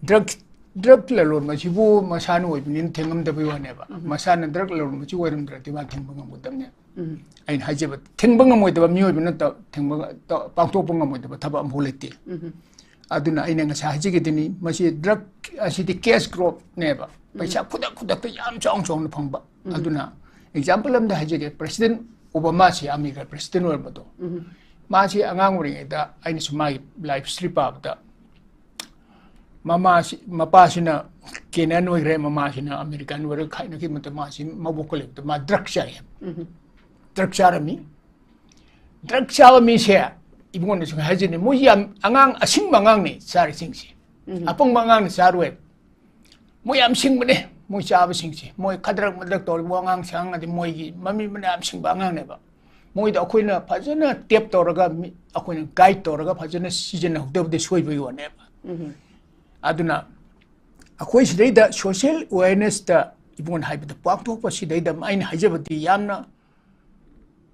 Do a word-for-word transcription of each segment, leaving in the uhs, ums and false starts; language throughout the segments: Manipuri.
ꯗ꯭ꯔꯒ ꯗ꯭ꯔꯒ ꯂꯂꯣꯟꯕꯁꯤꯕꯨ ꯃꯁꯥꯅ ꯑꯣꯏꯕꯅꯤꯅ ꯊꯤꯡꯉꯝꯗꯕꯩ ꯋꯥꯅꯦꯕ꯫ ꯃꯁꯥꯅ ꯗ꯭ꯔꯒ ꯂꯂꯣꯟꯕꯁꯤ ꯑꯣꯏꯔꯝꯗ꯭ꯔꯗꯤ ꯃꯥ ꯊꯤꯡꯕ ꯉꯝꯒꯗꯕꯅꯦ꯫ ꯑꯩꯅ ꯍꯥꯏꯖꯕ, ꯊꯤꯡꯕ ꯉꯝꯃꯣꯏꯗꯕ ꯃꯤꯑꯣꯏꯕ ꯅꯠꯇ ꯊꯤꯡꯕ ꯉ-, ꯇ-, ꯄꯥꯡꯊꯣꯛꯄ ꯉꯝꯃꯣꯏꯗꯕ ꯊꯕꯛ ꯑꯃꯐꯥꯎ ꯂꯩꯇꯦ꯫ ꯑꯗꯨꯅ ꯑꯩꯅ ꯉꯁꯥꯏ ꯍꯥꯏꯖꯈꯤꯗꯨꯅꯤ, ꯃꯁꯤ ꯗ꯭ꯔꯒ ꯑꯁꯤꯗꯤ ꯀꯦꯁ ꯀ꯭ꯔꯣꯞꯅꯦꯕ꯫ ꯄꯩꯁꯥ ꯈꯨꯗꯛ ꯈꯨꯗꯛꯇ ꯌꯥꯝ ꯆꯥꯎꯅ ꯆꯥꯎꯅ ꯐꯪꯕ꯫ ꯑꯗꯨꯅ ꯑꯦꯛꯖꯥꯝꯄꯜ ꯑꯃꯗ ꯍꯥꯏꯖꯒꯦ, ꯄ꯭ꯔꯦꯁꯤꯗꯦꯟ ꯑꯣꯕꯥꯃꯥꯁꯤ, ꯑꯃꯦꯔꯤꯀꯥ ꯄ꯭ꯔꯦꯁꯤꯗꯦꯟ ꯑꯣꯏꯔꯝꯕꯗꯣ, ꯃꯥꯁꯤ ꯑꯉꯥꯡ ꯑꯣꯏꯔꯤꯉꯩꯗ ꯑꯩꯅꯁꯨ ꯃꯥꯒꯤ ꯂꯥꯏꯐ ꯍꯤꯁꯇ꯭ꯔꯤ ꯄꯥꯕꯗ, ꯃꯃꯥꯁꯤ, ꯃꯄꯥꯁꯤꯅ ꯀꯦꯅꯤꯌꯥꯟ ꯑꯣꯏꯈ꯭ꯔꯦ, ꯃꯃꯥꯁꯤꯅ ꯑꯃꯦꯔꯤꯀꯥꯟ ꯑꯣꯏꯔꯒ ꯈꯥꯏꯅꯈꯤꯕ ꯃꯇꯝꯗ ꯃꯥꯁꯤ ꯃꯕꯣꯛꯀ ꯂꯩꯕꯗ ꯃꯥ ꯗ꯭ꯔꯒ ꯆꯥꯏ꯫ ꯗ꯭ꯔꯒ ꯆꯥꯔꯝꯃꯤ꯫ ꯗ꯭ꯔꯒ ꯆꯥꯕ ꯃꯤꯁꯦ, ꯏꯕꯨꯡꯉꯣꯅꯁꯨ ꯍꯥꯏꯖꯅꯤ, ꯃꯣꯏ ꯌꯥꯝ ꯑꯉꯥꯡ ꯑꯁꯤꯡꯕ ꯑꯉꯥꯡꯅꯦ ꯆꯥꯔꯤꯁꯤꯡꯁꯦ꯫ ꯑꯄꯪꯕ ꯑꯉꯥꯡꯅ ꯆꯥꯔꯣꯏ꯫ ꯃꯣꯏ ꯌꯥꯝ ꯁꯤꯡꯕꯅꯦ, ꯃꯣꯏ ꯆꯥꯕꯁꯤꯡꯁꯦ꯫ ꯃꯣꯏ ꯈꯗ꯭ꯔꯛ ꯃꯗ꯭ꯔꯛ ꯇꯧꯔꯤꯕ ꯋꯥꯉꯥꯡ ꯁꯉꯥꯡ ꯑꯗꯤ ꯃꯣꯏꯒꯤ ꯃꯃꯤ ꯃꯅꯥ ꯌꯥꯝ ꯁꯤꯡꯕ ꯑꯉꯥꯡꯅꯦꯕ꯫ ꯃꯣꯏꯗ ꯑꯩꯈꯣꯏꯅ ꯐꯖꯅ ꯇꯦꯞ ꯇꯧꯔꯒ, ꯃꯤ-, ꯑꯩꯈꯣꯏꯅ ꯒꯥꯏꯗ ꯇꯧꯔꯒ ꯐꯖꯅ ꯁꯤꯖꯤꯟꯅꯍꯧꯗꯕꯗꯤ ꯁꯣꯏꯕꯒꯤ ꯋꯥꯅꯦꯕ꯫ ꯑꯗꯨꯅ ꯑꯩꯈꯣꯏ ꯁꯤꯗꯩꯗ ꯁꯣꯁꯤꯌꯦꯜ ꯑꯦꯋꯦꯔꯅꯦꯁꯇ ꯏꯕꯨꯡꯉꯣꯅ ꯍꯥꯏꯕꯗ ꯄꯥꯡꯊꯣꯛꯄ ꯁꯤꯗꯩꯗ ꯑꯩꯅ ꯍꯥꯏꯖꯕꯗꯤ ꯌꯥꯝꯅ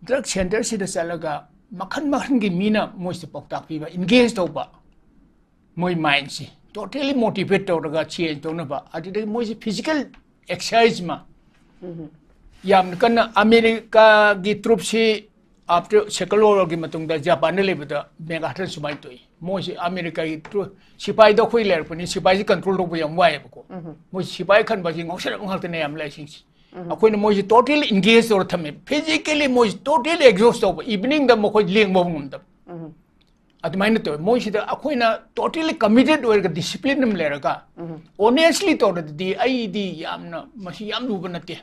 ꯗ꯭ꯔꯒ ꯁꯦꯟꯇꯔꯁꯤꯗ ꯆꯠꯂꯒ ꯃꯈꯜ ꯃꯈꯜꯒꯤ ꯃꯤꯅ ꯃꯣꯏꯁꯤꯗ ꯄꯥꯎꯇꯥꯛ ꯄꯤꯕ, ꯏꯟꯒꯦꯖ ꯇꯧꯕ, ꯃꯣꯏ ꯃꯥꯏꯟꯁꯤ ꯇꯣꯇꯦꯂꯤ ꯃꯣꯇꯤꯚꯦꯠ ꯇꯧꯔꯒ ꯆꯦꯟꯖ ꯇꯧꯅꯕ, ꯑꯗꯨꯗꯒꯤ ꯃꯣꯏꯁꯤ ꯐꯤꯖꯤꯀꯦꯜ ꯑꯦꯛꯁꯔꯁꯥꯏꯖ ꯑꯃ ꯌꯥꯝꯅ ꯀꯟꯅ ꯑꯃꯦꯔꯤꯀꯥꯒꯤ ꯇ꯭ꯔꯨꯞꯁꯤ ꯑꯥꯐꯇꯔ ꯁꯦꯀꯦꯟ ꯋꯥꯔꯜ ꯋꯥꯔꯒꯤ ꯃꯇꯨꯡꯗ ꯖꯄꯥꯟꯗ ꯂꯩꯕꯗ ꯃꯦꯒꯥꯊꯟ ꯁꯨꯃꯥꯏꯅ ꯊꯣꯛꯏ꯫ ꯃꯣꯏꯁꯤ ꯑꯃꯦꯔꯤꯀꯥꯒꯤ ꯇ꯭ꯔꯨ-, ꯁꯤꯐꯥꯏꯗ ꯑꯩꯈꯣꯏ ꯂꯩꯔꯛꯄꯅꯤ, ꯁꯤꯐꯥꯏꯁꯤ ꯀꯟꯇ꯭ꯔꯣꯜ ꯇꯧꯕ ꯌꯥꯝ ꯋꯥꯏꯑꯦꯕꯀꯣ꯫ ꯃꯣꯏ ꯁꯤꯐꯥꯏ ꯈꯟꯕꯁꯤ ꯉꯥꯎꯁꯟꯅꯕ ꯉꯥꯛꯇꯅꯦ ꯌꯥꯝ ꯂꯩꯁꯤꯡꯁꯤ꯫ ꯑꯩꯈꯣꯏꯅ ꯃꯣꯏꯁꯤ ꯇꯣꯇꯦꯂꯤ ꯏꯟꯒꯦꯖ ꯇꯧꯔ ꯊꯝꯃꯦ꯫ ꯐꯤꯖꯤꯀꯦꯂꯤ ꯃꯣꯏꯁꯤ ꯇꯣꯇꯦꯂꯤ ꯑꯦꯛꯖꯣꯁ ꯇꯧꯕ, ꯏꯚꯤꯅꯤꯡꯗ ꯃꯈꯣꯏ ꯂꯦꯡꯕ ꯉꯝꯗꯕ꯫ ꯑꯗꯨꯃꯥꯏꯅ ꯇꯧꯋꯦ꯫ ꯃꯣꯏꯁꯤꯗ ꯑꯩꯈꯣꯏꯅ ꯇꯣꯇꯦꯂꯤ ꯀꯃꯤꯇꯦꯠ ꯑꯣꯏꯔꯒ, ꯗꯤꯁꯤꯄ꯭ꯂꯤꯟ ꯑꯃ ꯂꯩꯔꯒ, ꯑꯣꯅꯦꯁꯂꯤ ꯇꯧꯔꯗꯤ ꯑꯩꯗꯤ ꯌꯥꯝꯅ, ꯃꯁꯤ ꯌꯥꯝ ꯂꯨꯕ ꯅꯠꯇꯦ꯫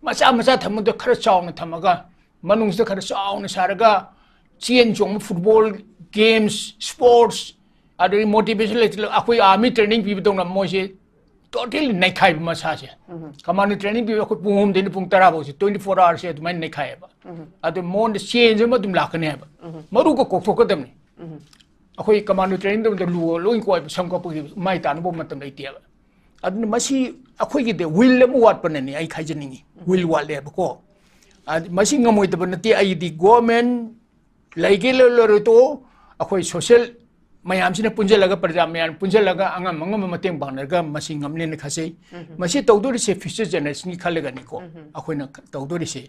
ꯃꯆꯥ ꯃꯆꯥ ꯊꯝꯕꯗ ꯈꯔ ꯆꯥꯎꯅ ꯊꯝꯃꯒ, ꯃꯅꯨꯡꯁꯤꯗ ꯈꯔ ꯆꯥꯎꯅ ꯁꯥꯔꯒ, ꯆꯦꯟ ꯆꯣꯡꯕ, ꯐꯨꯠꯕꯣꯜ, ꯒꯦꯝꯁ, ꯁ꯭ꯄꯣꯔꯠꯁ, ꯑꯗꯒꯤ ꯃꯣꯇꯤꯚꯦꯁꯟ ꯂꯩꯇꯅ ꯑꯩꯈꯣꯏ ꯑꯥꯔꯃꯤ ꯇ꯭ꯔꯦꯅꯤꯡ ꯄꯤꯕꯗꯧꯅ ꯃꯣꯏꯁꯦ ꯇꯣꯇꯦꯜꯂꯤ ꯅꯩꯈꯥꯏꯕ ꯃꯁꯥꯁꯦ꯫ ꯀꯃꯥꯟꯗꯣ ꯇ꯭ꯔꯦꯅꯤꯡ ꯄꯤꯕ ꯑꯩꯈꯣꯏ ꯄꯨꯡ ꯑꯍꯨꯝꯗꯩꯅ ꯄꯨꯡ ꯇꯔꯥ ꯐꯥꯎꯁꯦ, ꯇ꯭ꯋꯦꯟꯇꯤ ꯐꯣꯔ ꯑꯋꯥꯔꯁꯦ ꯑꯗꯨꯃꯥꯏꯅ ꯅꯩꯈꯥꯏꯌꯦꯕ꯫ ꯑꯗꯨ ꯃꯉꯣꯟꯗ ꯆꯦꯟꯖ ꯑꯃ ꯑꯗꯨꯝ ꯂꯥꯛꯀꯅꯦꯕ꯫ ꯃꯔꯨꯒ ꯀꯣꯛꯊꯣꯛꯀꯗꯕꯅꯤ꯫ ꯑꯩꯈꯣꯏ ꯀꯃꯥꯟꯗꯣ ꯇ꯭ꯔꯦꯅꯤꯡ ꯇꯧꯕꯗ ꯂꯨ ꯂꯣꯏ ꯀꯣꯏꯕ, ꯁꯝ ꯀꯛꯄꯒꯤ ꯃꯥꯏ ꯇꯥꯅꯕ ꯃꯇꯝ ꯂꯩꯇꯦꯕ꯫ ꯑꯗꯨꯅ ꯃꯁꯤ ꯑꯩꯈꯣꯏꯒꯤꯗꯤ ꯋꯤꯜ ꯑꯃ ꯋꯥꯠꯄꯅꯅꯤ ꯑꯩ ꯍꯥꯏꯖꯅꯤꯡꯉꯤ꯫ ꯋꯤꯜ ꯋꯥꯠꯂꯦꯕꯀꯣ꯫ ꯑꯗ ꯃꯁꯤ ꯉꯝꯃꯣꯏꯗꯕ ꯅꯠꯇꯦ꯫ ꯑꯩꯗꯤ ꯒꯣꯔꯃꯦꯟ ꯂꯩꯒꯦ ꯂꯩꯔꯣꯏ ꯇꯣꯛꯑꯣ, ꯑꯩꯈꯣꯏ ꯁꯣꯁꯤꯌꯦꯜ ꯃꯌꯥꯝꯁꯤꯅ ꯄꯨꯟꯁꯤꯜꯂꯒ, ꯄ꯭ꯔꯖꯥ ꯃꯌꯥꯝ ꯄꯨꯟꯁꯤꯜꯂꯒ ꯑꯉꯝ ꯑꯉꯝꯕ ꯃꯇꯦꯡ ꯄꯥꯡꯅꯔꯒ ꯃꯁꯤ ꯉꯝꯅꯦꯅ ꯈꯟꯖꯩ꯫ ꯃꯁꯤ ꯇꯧꯗꯣꯔꯤꯁꯦ future generation ꯒꯤ ꯈꯜꯂꯒꯅꯤꯀꯣ ꯑꯩꯈꯣꯏꯅ ꯇꯧꯗꯣꯔꯤꯁꯦ꯫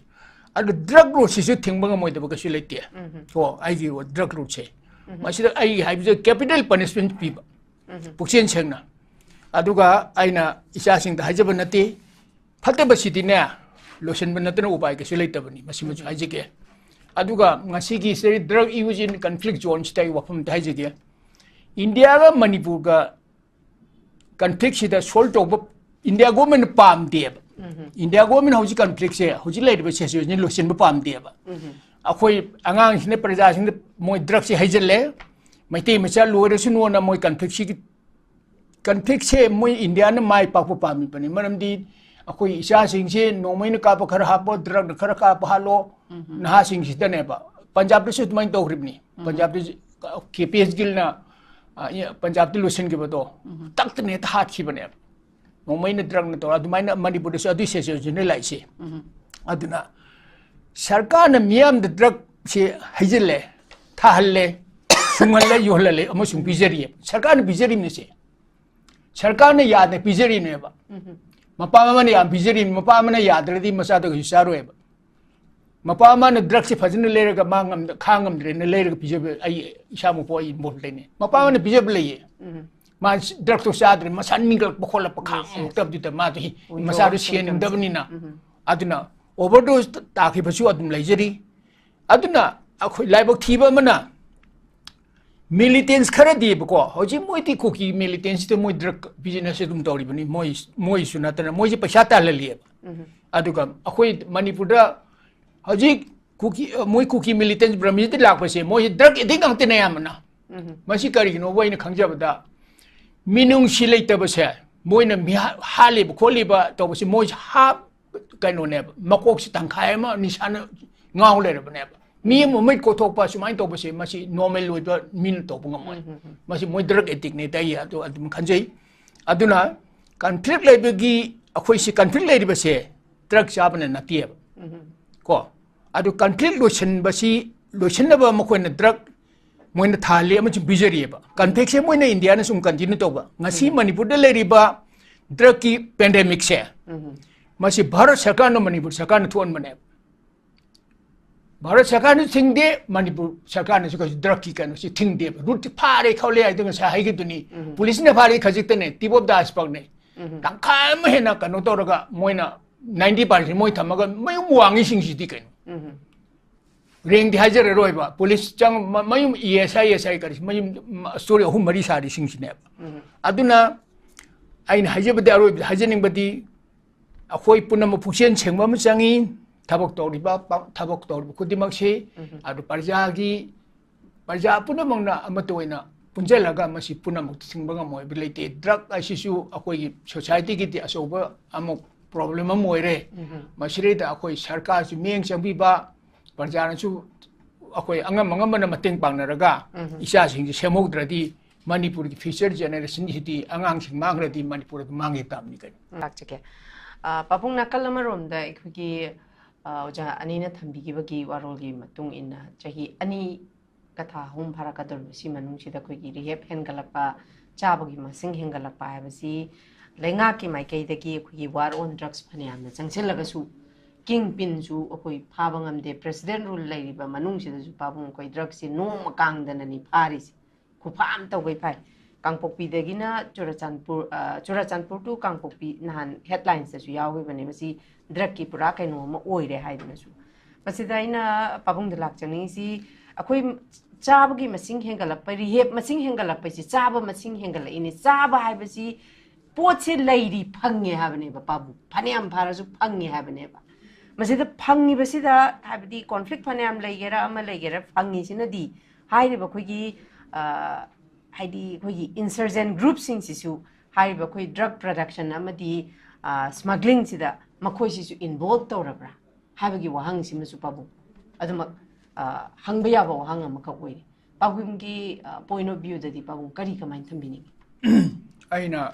ꯑꯗꯨ drug route ꯁꯤꯁꯨ ꯊꯤꯡꯕ ꯉꯝꯃꯣꯏꯗꯕ ꯀꯩꯁꯨ ꯂꯩꯇꯦ꯫ ꯀꯣ, ꯑꯩꯒꯤ drug route ꯁꯦ꯫ ꯃꯁꯤꯗ ꯑꯩ ꯍꯥꯏꯕꯁꯦ capital punishment ꯄꯤꯕ, ꯄꯨꯛꯆꯦꯜ ꯁꯦꯡꯅ꯫ ꯑꯗꯨꯒ ꯑꯩꯅ ꯏꯆꯥꯁꯤꯡꯗ ꯍꯥꯏꯖꯕ ꯅꯠꯇꯦ, ꯐꯠꯇꯕꯁꯤꯗꯤꯅꯦ, ꯂꯣꯏꯁꯤꯟꯕ ꯅꯠꯇꯅ ꯎꯄꯥꯏ ꯀꯩꯁꯨ ꯂꯩꯇꯕꯅꯤ, ꯃꯁꯤꯃꯁꯨ ꯍꯥꯏꯖꯒꯦ꯫ ꯑꯗꯨꯒ ꯉꯁꯤꯒꯤ ꯁꯤꯗꯩ drug use in conflict zone ꯁꯤꯗ ꯑꯩ ꯋꯥꯐꯝ ꯑꯝꯇ ꯍꯥꯏꯖꯒꯦ꯫ ꯏꯟꯗꯤꯌꯥꯒ ꯃꯅꯤꯄꯨꯔꯒ conflict ꯁꯤꯗ solve ꯇꯧꯕ ꯏꯟꯗꯤꯌꯥ government ꯅ ꯄꯥꯝꯗꯦꯕ꯫ ꯏꯟꯗꯤꯌꯥ government ꯅ ꯍꯧꯖꯤꯛ conflict ꯁꯦ, ꯍꯧꯖꯤꯛ ꯂꯩꯔꯤꯕ situation ꯁꯤ ꯂꯣꯏꯁꯤꯟꯕ ꯄꯥꯝꯗꯦꯕ꯫ ꯑꯩꯈꯣꯏ ꯑꯉꯥꯡꯁꯤꯡꯅ, ꯄ꯭ꯔꯖꯥꯁꯤꯡꯗ ꯃꯣꯏ drug ꯁꯦ ꯍꯩꯖꯤꯜꯂꯦ, ꯃꯩꯇꯩ ꯃꯆꯥ ꯂꯣꯏꯔꯁꯅꯨꯅ ꯃꯣꯏ conflict ꯁꯤꯒꯤ, conflict ꯁꯦ ꯃꯣꯏ ꯏꯟꯗꯤꯌꯥꯅ ꯃꯥꯏ ꯄꯥꯛꯄ ꯄꯥꯝꯃꯤꯕꯅꯤ꯫ ꯃꯔꯝꯗꯤ ꯑꯩꯈꯣꯏ ꯏꯆꯥꯁꯤꯡꯁꯦ ꯅꯣꯡꯃꯩꯅ ꯀꯥꯞꯄ ꯈꯔ ꯍꯥꯞꯄꯣ, drug ꯅ ꯈꯔ ꯀꯥꯞꯄ ꯍꯥꯠꯂꯣ, ꯅꯍꯥꯁꯤꯡꯁꯤꯗꯅꯦꯕ꯫ ꯄꯟꯖꯥꯕꯇꯁꯨ ꯑꯗꯨꯃꯥꯏꯅ ꯇꯧꯈ꯭ꯔꯤꯕꯅꯤ꯫ ꯄꯟꯖꯥꯕꯇ ꯀꯦ ꯄꯤ ꯑꯦꯁ ꯒꯤꯜꯅ, ꯑ, ꯏ-, ꯄꯟꯖꯥꯕꯇ ꯂꯣꯏꯁꯤꯟꯈꯤꯕꯗꯣ, ꯇꯛꯇꯅ ꯍꯦꯛꯇ ꯍꯥꯠꯈꯤꯕꯅꯦꯕ꯫ ꯅꯣꯡꯃꯩꯅ drug ꯅ ꯇꯧꯔ ꯑꯗꯨꯃꯥꯏꯅ ꯃꯅꯤꯄꯨꯔꯗꯁꯨ ꯑꯗꯨꯏ situation ꯅꯤ ꯂꯥꯛꯏꯁꯦ꯫ ꯑꯗꯨꯅ ꯁꯔꯀꯥꯔꯅ ꯃꯤꯌꯥꯝꯗ drug ꯁꯦ ꯍꯩꯖꯤꯜꯂꯦ, ꯊꯥꯍꯜꯂꯦ, ꯁꯨꯡꯍꯜꯂꯦ, ꯌꯣꯜꯍꯜꯂꯦ ꯑꯃꯁꯨꯡ ꯄꯤꯖꯔꯤꯌꯦ꯫ ꯁꯔꯀꯥꯔꯅ ꯄꯤꯖꯔꯤꯕꯅꯤ ꯁꯦ꯫ ꯁꯔꯀꯥꯔꯅ ꯌꯥꯗꯅ ꯄꯤꯖꯔꯤꯅꯦꯕ꯫ ꯃꯄꯥ ꯃꯃꯥꯅ ꯌꯥꯝ ꯄꯤꯖꯔꯤꯅꯤ, ꯃꯄꯥ ꯑꯃꯅ ꯌꯥꯗ꯭ꯔꯗꯤ ꯃꯆꯥꯗꯣ ꯀꯩꯁꯨ ꯆꯥꯔꯣꯏꯕ꯫ ꯃꯄꯥ ꯑꯃꯅ drug ꯁꯦ ꯐꯖꯅ ꯂꯩꯔꯒ ꯃꯥ ꯉꯝꯗ-, ꯈꯥꯡ ꯉꯝꯗ꯭ꯔꯦꯅ ꯂꯩꯔꯒ ꯄꯤꯖꯕ ꯑꯩ ꯏꯁꯥꯃꯛꯐꯥꯎ ꯑꯩ involve ꯂꯩꯅꯩ꯫ ꯃꯄꯥ ꯑꯃꯅ ꯄꯤꯖꯕ ꯂꯩꯌꯦ꯫ ꯃꯥ drug ꯇꯣ ꯆꯥꯗ꯭ꯔꯦ, ꯃꯁꯥ ꯅꯤꯡꯈꯠꯂꯛꯄ ꯈꯣꯠꯂꯛꯄ ꯈꯥꯡ ꯉꯝꯃꯛꯇꯕꯗꯨꯗ ꯃꯥꯗꯣ ꯍꯤ-, withdrawal ꯃꯆꯥꯗꯣ symptoms ꯁꯤꯍꯟꯅꯤꯡꯗꯕꯅꯤꯅ꯫ ꯑꯗꯨꯅ overdose ꯇꯥꯈꯤꯕꯁꯨ ꯑꯗꯨꯝ ꯂꯩꯖꯔꯤ꯫ ꯑꯗꯨꯅ ꯑꯩꯈꯣꯏ ꯂꯥꯏꯕꯛ ꯊꯤꯕ ꯑꯃꯅ militants ꯈꯔꯗꯤꯕꯀꯣ, ꯍꯧꯖꯤꯛ ꯃꯣꯏꯗꯤ ꯀꯨꯀꯤ militants ꯁꯤꯗ ꯃꯣꯏ drug business ꯑꯗꯨꯝ ꯇꯧꯔꯤꯕꯅꯤ, ꯃꯣꯏ, ꯃꯣꯏꯁꯨ ꯅꯠꯇꯅ ꯃꯣꯏꯁꯦ ꯄꯩꯁꯥ ꯇꯥꯜꯍꯜꯂꯤꯑꯕ꯫ ꯑꯗꯨꯒ ꯑꯩꯈꯣꯏ ꯃꯅꯤꯄꯨꯔꯗ ꯍꯧꯖꯤꯛ ꯀꯨꯀꯤ, ꯃꯣꯏ ꯀꯨꯀꯤ militants ꯕ꯭ꯔꯍꯃꯟꯁꯤꯗ ꯂꯥꯛꯄꯁꯦ, ꯃꯣꯏꯁꯦ drug addict ꯉꯥꯛꯇꯅꯦ ꯑꯌꯥꯝꯕꯅ꯫ ꯃꯁꯤ ꯀꯔꯤꯒꯤꯅꯣꯕ ꯑꯩꯅ ꯈꯪꯖꯕꯗ, ꯃꯤꯅꯨꯡꯁꯤ ꯂꯩꯇꯕꯁꯦ, ꯃꯣꯏꯅ ꯃꯤꯍꯥ-, ꯍꯥꯠꯂꯤꯕ ꯈꯣꯠꯂꯤꯕ ꯇꯧꯕꯁꯦ, ꯃꯣꯏꯁꯦ ꯍꯥꯞ-, ꯀꯩꯅꯣꯅꯦꯕ, ꯃꯀꯣꯛꯁꯦ ꯇꯪꯈꯥꯏ ꯑꯃ ꯅꯤꯁꯥꯅ ꯉꯥꯎ ꯂꯩꯔꯕꯅꯦꯕ꯫ ꯃꯤ ꯑꯃ ꯃꯃꯤꯠ ꯀꯣꯊꯣꯛꯄ ꯁꯨꯃꯥꯏꯅ ꯇꯧꯕꯁꯦ, ꯃꯁꯤ normal ꯑꯣꯏꯕ ꯃꯤꯅ ꯇꯧꯕ ꯉꯝꯃꯣꯏ꯫ ꯃꯁꯤ ꯃꯣꯏ drug addict ꯅꯦ ꯑꯩ ꯑꯗꯨ ꯑꯗꯨꯝ ꯈꯟꯖꯩ꯫ ꯑꯗꯨꯅ conflict ꯂꯩꯕꯒꯤ, ꯑꯩꯈꯣꯏꯁꯤ conflict ꯂꯩꯔꯤꯕꯁꯦ drug ꯆꯥꯕꯅ ꯅꯠꯇꯦꯕ꯫ ꯀꯣ? ꯑꯗꯨ conflict ꯂꯣꯏꯁꯤꯟꯕꯁꯤ, ꯂꯣꯏꯁꯤꯟꯅꯕ ꯃꯈꯣꯏꯅ drug ꯃꯣꯏꯅ ꯊꯥꯍꯜꯂꯤ ꯑꯃꯁꯨꯡ ꯄꯤꯖꯔꯤꯑꯕ꯫ ꯀꯟꯐꯦꯛꯁꯦ ꯃꯣꯏꯅ ꯏꯟꯗꯤꯌꯥꯅ ꯁꯨꯝ ꯀꯟꯇꯤꯅ꯭ꯌꯨ ꯇꯧꯕ꯫ ꯉꯁꯤ ꯃꯅꯤꯄꯨꯔꯗ ꯂꯩꯔꯤꯕ ꯗ꯭ꯔꯒꯀꯤ ꯄꯦꯟꯗꯦꯃꯤꯛꯁꯦ, ꯃꯁꯤ ꯚꯥꯔꯠ ꯁꯔꯀꯥꯔꯅ ꯃꯅꯤꯄꯨꯔ ꯁꯔꯀꯥꯔꯅ ꯊꯣꯛꯍꯟꯕꯅꯦꯕ꯫ ꯚꯥꯔꯠ ꯁꯔꯀꯥꯔꯅꯁꯨ ꯊꯤꯡꯗꯦ, ꯃꯅꯤꯄꯨꯔ ꯁꯔꯀꯥꯔꯅꯁꯨ ꯀꯩꯁꯨ ꯗ꯭ꯔꯒꯀꯤ ꯀꯩꯅꯣꯁꯤ ꯊꯤꯡꯗꯦꯕ꯫ ꯔꯨꯠꯇꯤ ꯐꯥꯔꯦ ꯈꯣꯠꯂꯦ ꯍꯥꯏꯗꯣ ꯉꯁꯥꯏ ꯍꯥꯏꯈꯤꯗꯨꯅꯤ꯫ ꯄꯨꯂꯤꯁꯅ ꯐꯥꯔꯤ ꯈꯖꯤꯛꯇꯅꯦ, ꯇꯤꯞ ꯑꯣꯐ ꯗ ꯑꯥꯏꯁꯕꯔꯒꯅꯦ꯫ ꯇꯪꯈꯥꯏ ꯑꯃ ꯍꯦꯟꯅ ꯀꯩꯅꯣ ꯇꯧꯔꯒ ꯃꯣꯏꯅ ꯅꯥꯏꯟꯇꯤ ꯄꯥꯔꯁꯦꯟ ꯃꯣꯏ ꯊꯝꯃꯒ ꯃꯌꯨꯝ ꯋꯥꯡꯉꯤꯁꯤꯡꯁꯤꯗꯤ ꯀꯩꯅꯣ? ꯔꯦꯡꯗꯤ ꯍꯥꯏꯖꯔꯔꯣꯏꯕ, ꯄꯨꯂꯤꯁ ꯆꯪ-, ꯃ-, ꯃꯌꯨꯝ ꯏ ꯑꯦꯁ ꯑꯥꯏ, ꯑꯦꯁ ꯑꯥꯏ ꯀꯔꯤ ꯃꯌꯨꯝ ꯁ꯭ꯇꯣꯔꯤ ꯑꯍꯨꯝ ꯃꯔꯤ ꯁꯥꯔꯤꯁꯤꯡꯁꯤꯅꯦꯕ꯫ ꯑꯗꯨꯅ ꯑꯩꯅ ꯍꯥꯏꯖꯕꯗꯤ, ꯑꯔꯣꯏꯕꯗ ꯍꯥꯏꯖꯅꯤꯡꯕꯗꯤ, ꯑꯩꯈꯣꯏ ꯄꯨꯝꯅꯃꯛ ꯄꯨꯛꯆꯦꯜ ꯁꯦꯡꯕ ꯑꯃ ꯆꯪꯉꯤ꯫ ꯊꯕꯛ ꯇꯧꯔꯤꯕ ꯄ-, ꯊꯕꯛ ꯇꯧꯔꯤꯕ ꯈꯨꯗꯤꯡꯃꯛꯁꯤ, ꯑꯗꯨ ꯄ꯭ꯔꯖꯥꯒꯤ, ꯄ꯭ꯔꯖꯥ ꯄꯨꯝꯅꯃꯛꯅ ꯑꯃꯠꯇ ꯑꯣꯏꯅ ꯄꯨꯟꯁꯤꯜꯂꯒ ꯃꯁꯤ ꯄꯨꯝꯅꯃꯛꯇ ꯊꯤꯡꯕ ꯉꯝꯃꯣꯏꯕ ꯂꯩꯇꯦ꯫ ꯗ꯭ꯔꯒ ꯑꯁꯤꯁꯨ ꯑꯩꯈꯣꯏꯒꯤ ꯁꯣꯁꯥꯏꯇꯤꯒꯤꯗꯤ ꯑꯆꯧꯕ ꯑꯃꯨꯛ ꯄ꯭ꯔꯣꯕ꯭ꯂꯦꯝ ꯑꯃ ꯑꯣꯏꯔꯦ꯫ ꯃꯁꯤꯗꯩꯗ ꯑꯩꯈꯣꯏ ꯁꯔꯀꯥꯔꯁꯨ ꯃꯤꯠꯌꯦꯡ ꯆꯪꯕꯤꯕ, ꯄ꯭ꯔꯖꯥꯅꯁꯨ ꯑꯩꯈꯣꯏ ꯑꯉꯝ ꯑꯉꯝꯕꯅ ꯃꯇꯦꯡ ꯄꯥꯡꯅꯔꯒ ꯏꯆꯥꯁꯤꯡꯁꯤ ꯁꯦꯝꯍꯧꯗ꯭ꯔꯗꯤ ꯃꯅꯤꯄꯨꯔꯒꯤ ꯐ꯭ꯌꯨꯆꯔ ꯖꯦꯅꯦꯔꯦꯁꯟꯁꯤꯗꯤ, ꯑꯉꯥꯡꯁꯤꯡ ꯃꯥꯡꯈ꯭ꯔꯗꯤ ꯃꯅꯤꯄꯨꯔ ꯑꯗꯨꯝ ꯃꯥꯡꯈꯤ ꯇꯥꯕꯅꯤ ꯀꯩꯅꯣ꯫ ꯂꯥꯛꯆꯒꯦ꯫ ꯑ, ꯄꯥꯕꯨꯡ, ꯅꯥꯀꯜ ꯑꯃꯔꯣꯝꯗ ꯑꯩꯈꯣꯏꯒꯤ, ꯑ, ꯑꯣꯖꯥ ꯑꯅꯤꯅ ꯊꯝꯕꯤꯈꯤꯕꯒꯤ ꯋꯥꯔꯣꯜꯒꯤ ꯃꯇꯨꯡ ꯏꯟꯅ ꯆꯍꯤ ꯑꯅꯤꯒ ꯊꯥ ꯑꯍꯨꯝ ꯐꯥꯔꯛꯀꯗꯧꯔꯤꯕ ꯁꯤ ꯃꯅꯨꯡꯁꯤꯗ ꯑꯩꯈꯣꯏꯒꯤ ꯔꯤꯍꯦꯞ ꯍꯦꯟꯒꯠꯂꯛꯄ, ꯆꯥꯕꯒꯤ ꯃꯁꯤꯡ ꯍꯦꯟꯒꯠꯂꯛꯄ ꯍꯥꯏꯕꯁꯤ ꯂꯩꯉꯥꯛꯀꯤ ꯃꯥꯏꯀꯩꯗꯒꯤ ꯑꯩꯈꯣꯏꯒꯤ war on drugs ꯐꯅꯌꯥꯝꯅ ꯆꯪꯁꯤꯜꯂꯒꯁꯨ, ꯀꯤꯡ ꯄꯤꯟꯁꯨ ꯑꯩꯈꯣꯏ ꯐꯥꯕ ꯉꯝꯗꯦ꯫ ꯄ꯭ꯔꯦꯁꯤꯗꯦꯟ ꯔꯨꯜ ꯂꯩꯔꯤꯕ ꯃꯅꯨꯡꯁꯤꯗꯁꯨ ꯄꯥꯕꯨꯡ ꯑꯩꯈꯣꯏ ꯗ꯭ꯔꯒꯁꯤ ꯅꯣꯡꯃ ꯀꯥꯡꯗꯅꯅꯤ ꯐꯥꯔꯤꯁꯦ꯫ ꯈꯨꯐꯥ ꯑꯃ ꯇꯧꯕꯩ ꯐꯥꯏ꯫ ꯀꯥꯡꯄꯣꯛꯄꯤꯗꯒꯤꯅ ꯆꯨꯔꯆꯥꯟꯄꯨꯔ, ꯑ, ꯆꯨꯔꯆꯥꯟꯄꯨꯔ to ꯀꯥꯡꯄꯣꯛꯄꯤ ꯅꯍꯥꯟ ꯍꯦꯗꯂꯥꯏꯟꯁꯇꯁꯨ ꯌꯥꯎꯈꯤꯕꯅꯦ꯫ ꯃꯁꯤ ꯗ꯭ꯔꯒꯀꯤ ꯄꯨꯔꯥ ꯀꯩꯅꯣ ꯑꯃ ꯑꯣꯏꯔꯦ ꯍꯥꯏꯗꯅꯁꯨ꯫ ꯃꯁꯤꯗ ꯑꯩꯅ ꯄꯥꯕꯨꯡꯗ ꯂꯥꯛꯆꯅꯤꯡꯉꯤꯁꯤ, ꯑꯩꯈꯣꯏ ꯆꯥꯕꯒꯤ ꯃꯁꯤꯡ ꯍꯦꯟꯒꯠꯂꯛꯄ, ꯔꯤꯍꯦꯞ ꯃꯁꯤꯡ ꯍꯦꯟꯒꯠꯂꯛꯄꯁꯤ, ꯆꯥꯕ ꯃꯁꯤꯡ ꯍꯦꯟꯒꯠꯂꯛꯏꯅꯦ꯫ ꯆꯥꯕ ꯍꯥꯏꯕꯁꯤ ꯄꯣꯠꯁꯦ ꯂꯩꯔꯤ, ꯐꯪꯉꯦ ꯍꯥꯏꯕꯅꯦꯕ ꯄꯥꯕꯨꯡ꯫ ꯐꯅꯌꯥꯝ ꯐꯥꯔꯁꯨ ꯐꯪꯉꯦ ꯍꯥꯏꯕꯅꯦꯕ꯫ ꯃꯁꯤꯗ ꯐꯪꯉꯤꯕꯁꯤꯗ, ꯍꯥꯏꯕꯗꯤ ꯀꯣꯟꯐ꯭ꯂꯤꯛ ꯐꯅꯌꯥꯝ ꯂꯩꯒꯦꯔꯥ ꯑꯃ ꯂꯩꯒꯦꯔꯥ, ꯐꯪꯉꯤꯁꯤꯅꯗꯤ ꯍꯥꯏꯔꯤꯕ ꯑꯩꯈꯣꯏꯒꯤ, ꯑ, ꯍꯥꯏꯗꯤ ꯑꯩꯈꯣꯏꯒꯤ ꯏꯟꯁꯔꯖꯦꯟ ꯒ꯭ꯔꯨꯞꯁꯤꯡꯁꯤꯁꯨ ꯍꯥꯏꯔꯤꯕ ꯑꯩꯈꯣꯏ ꯗ꯭ꯔꯒ ꯄ꯭ꯔꯗꯛꯁꯟ ꯑꯃꯗꯤ, ꯑ, ꯁ꯭ꯃꯒ꯭ꯂꯤꯡꯁꯤꯗ ꯃꯈꯣꯏꯁꯤꯁꯨ ꯏꯟꯚꯣꯜꯕ ꯇꯧꯔꯕ꯭ꯔꯥ ꯍꯥꯏꯕꯒꯤ ꯋꯥꯍꯪꯁꯤꯃꯁꯨ ꯄꯥꯕꯨꯡ ꯑꯗꯨꯃꯛ, ꯑ, ꯍꯪꯕ ꯌꯥꯕ ꯋꯥꯍꯪ ꯑꯃꯈꯛ ꯑꯣꯏꯔꯤ꯫ ꯄꯥꯕꯨꯡꯒꯤ, ꯑ, point of view ꯗꯗꯤ ꯄꯥꯕꯨꯡ ꯀꯔꯤ ꯀꯃꯥꯏꯅ ꯊꯝꯕꯤꯅꯤꯡꯉꯤ? ꯑꯩꯅ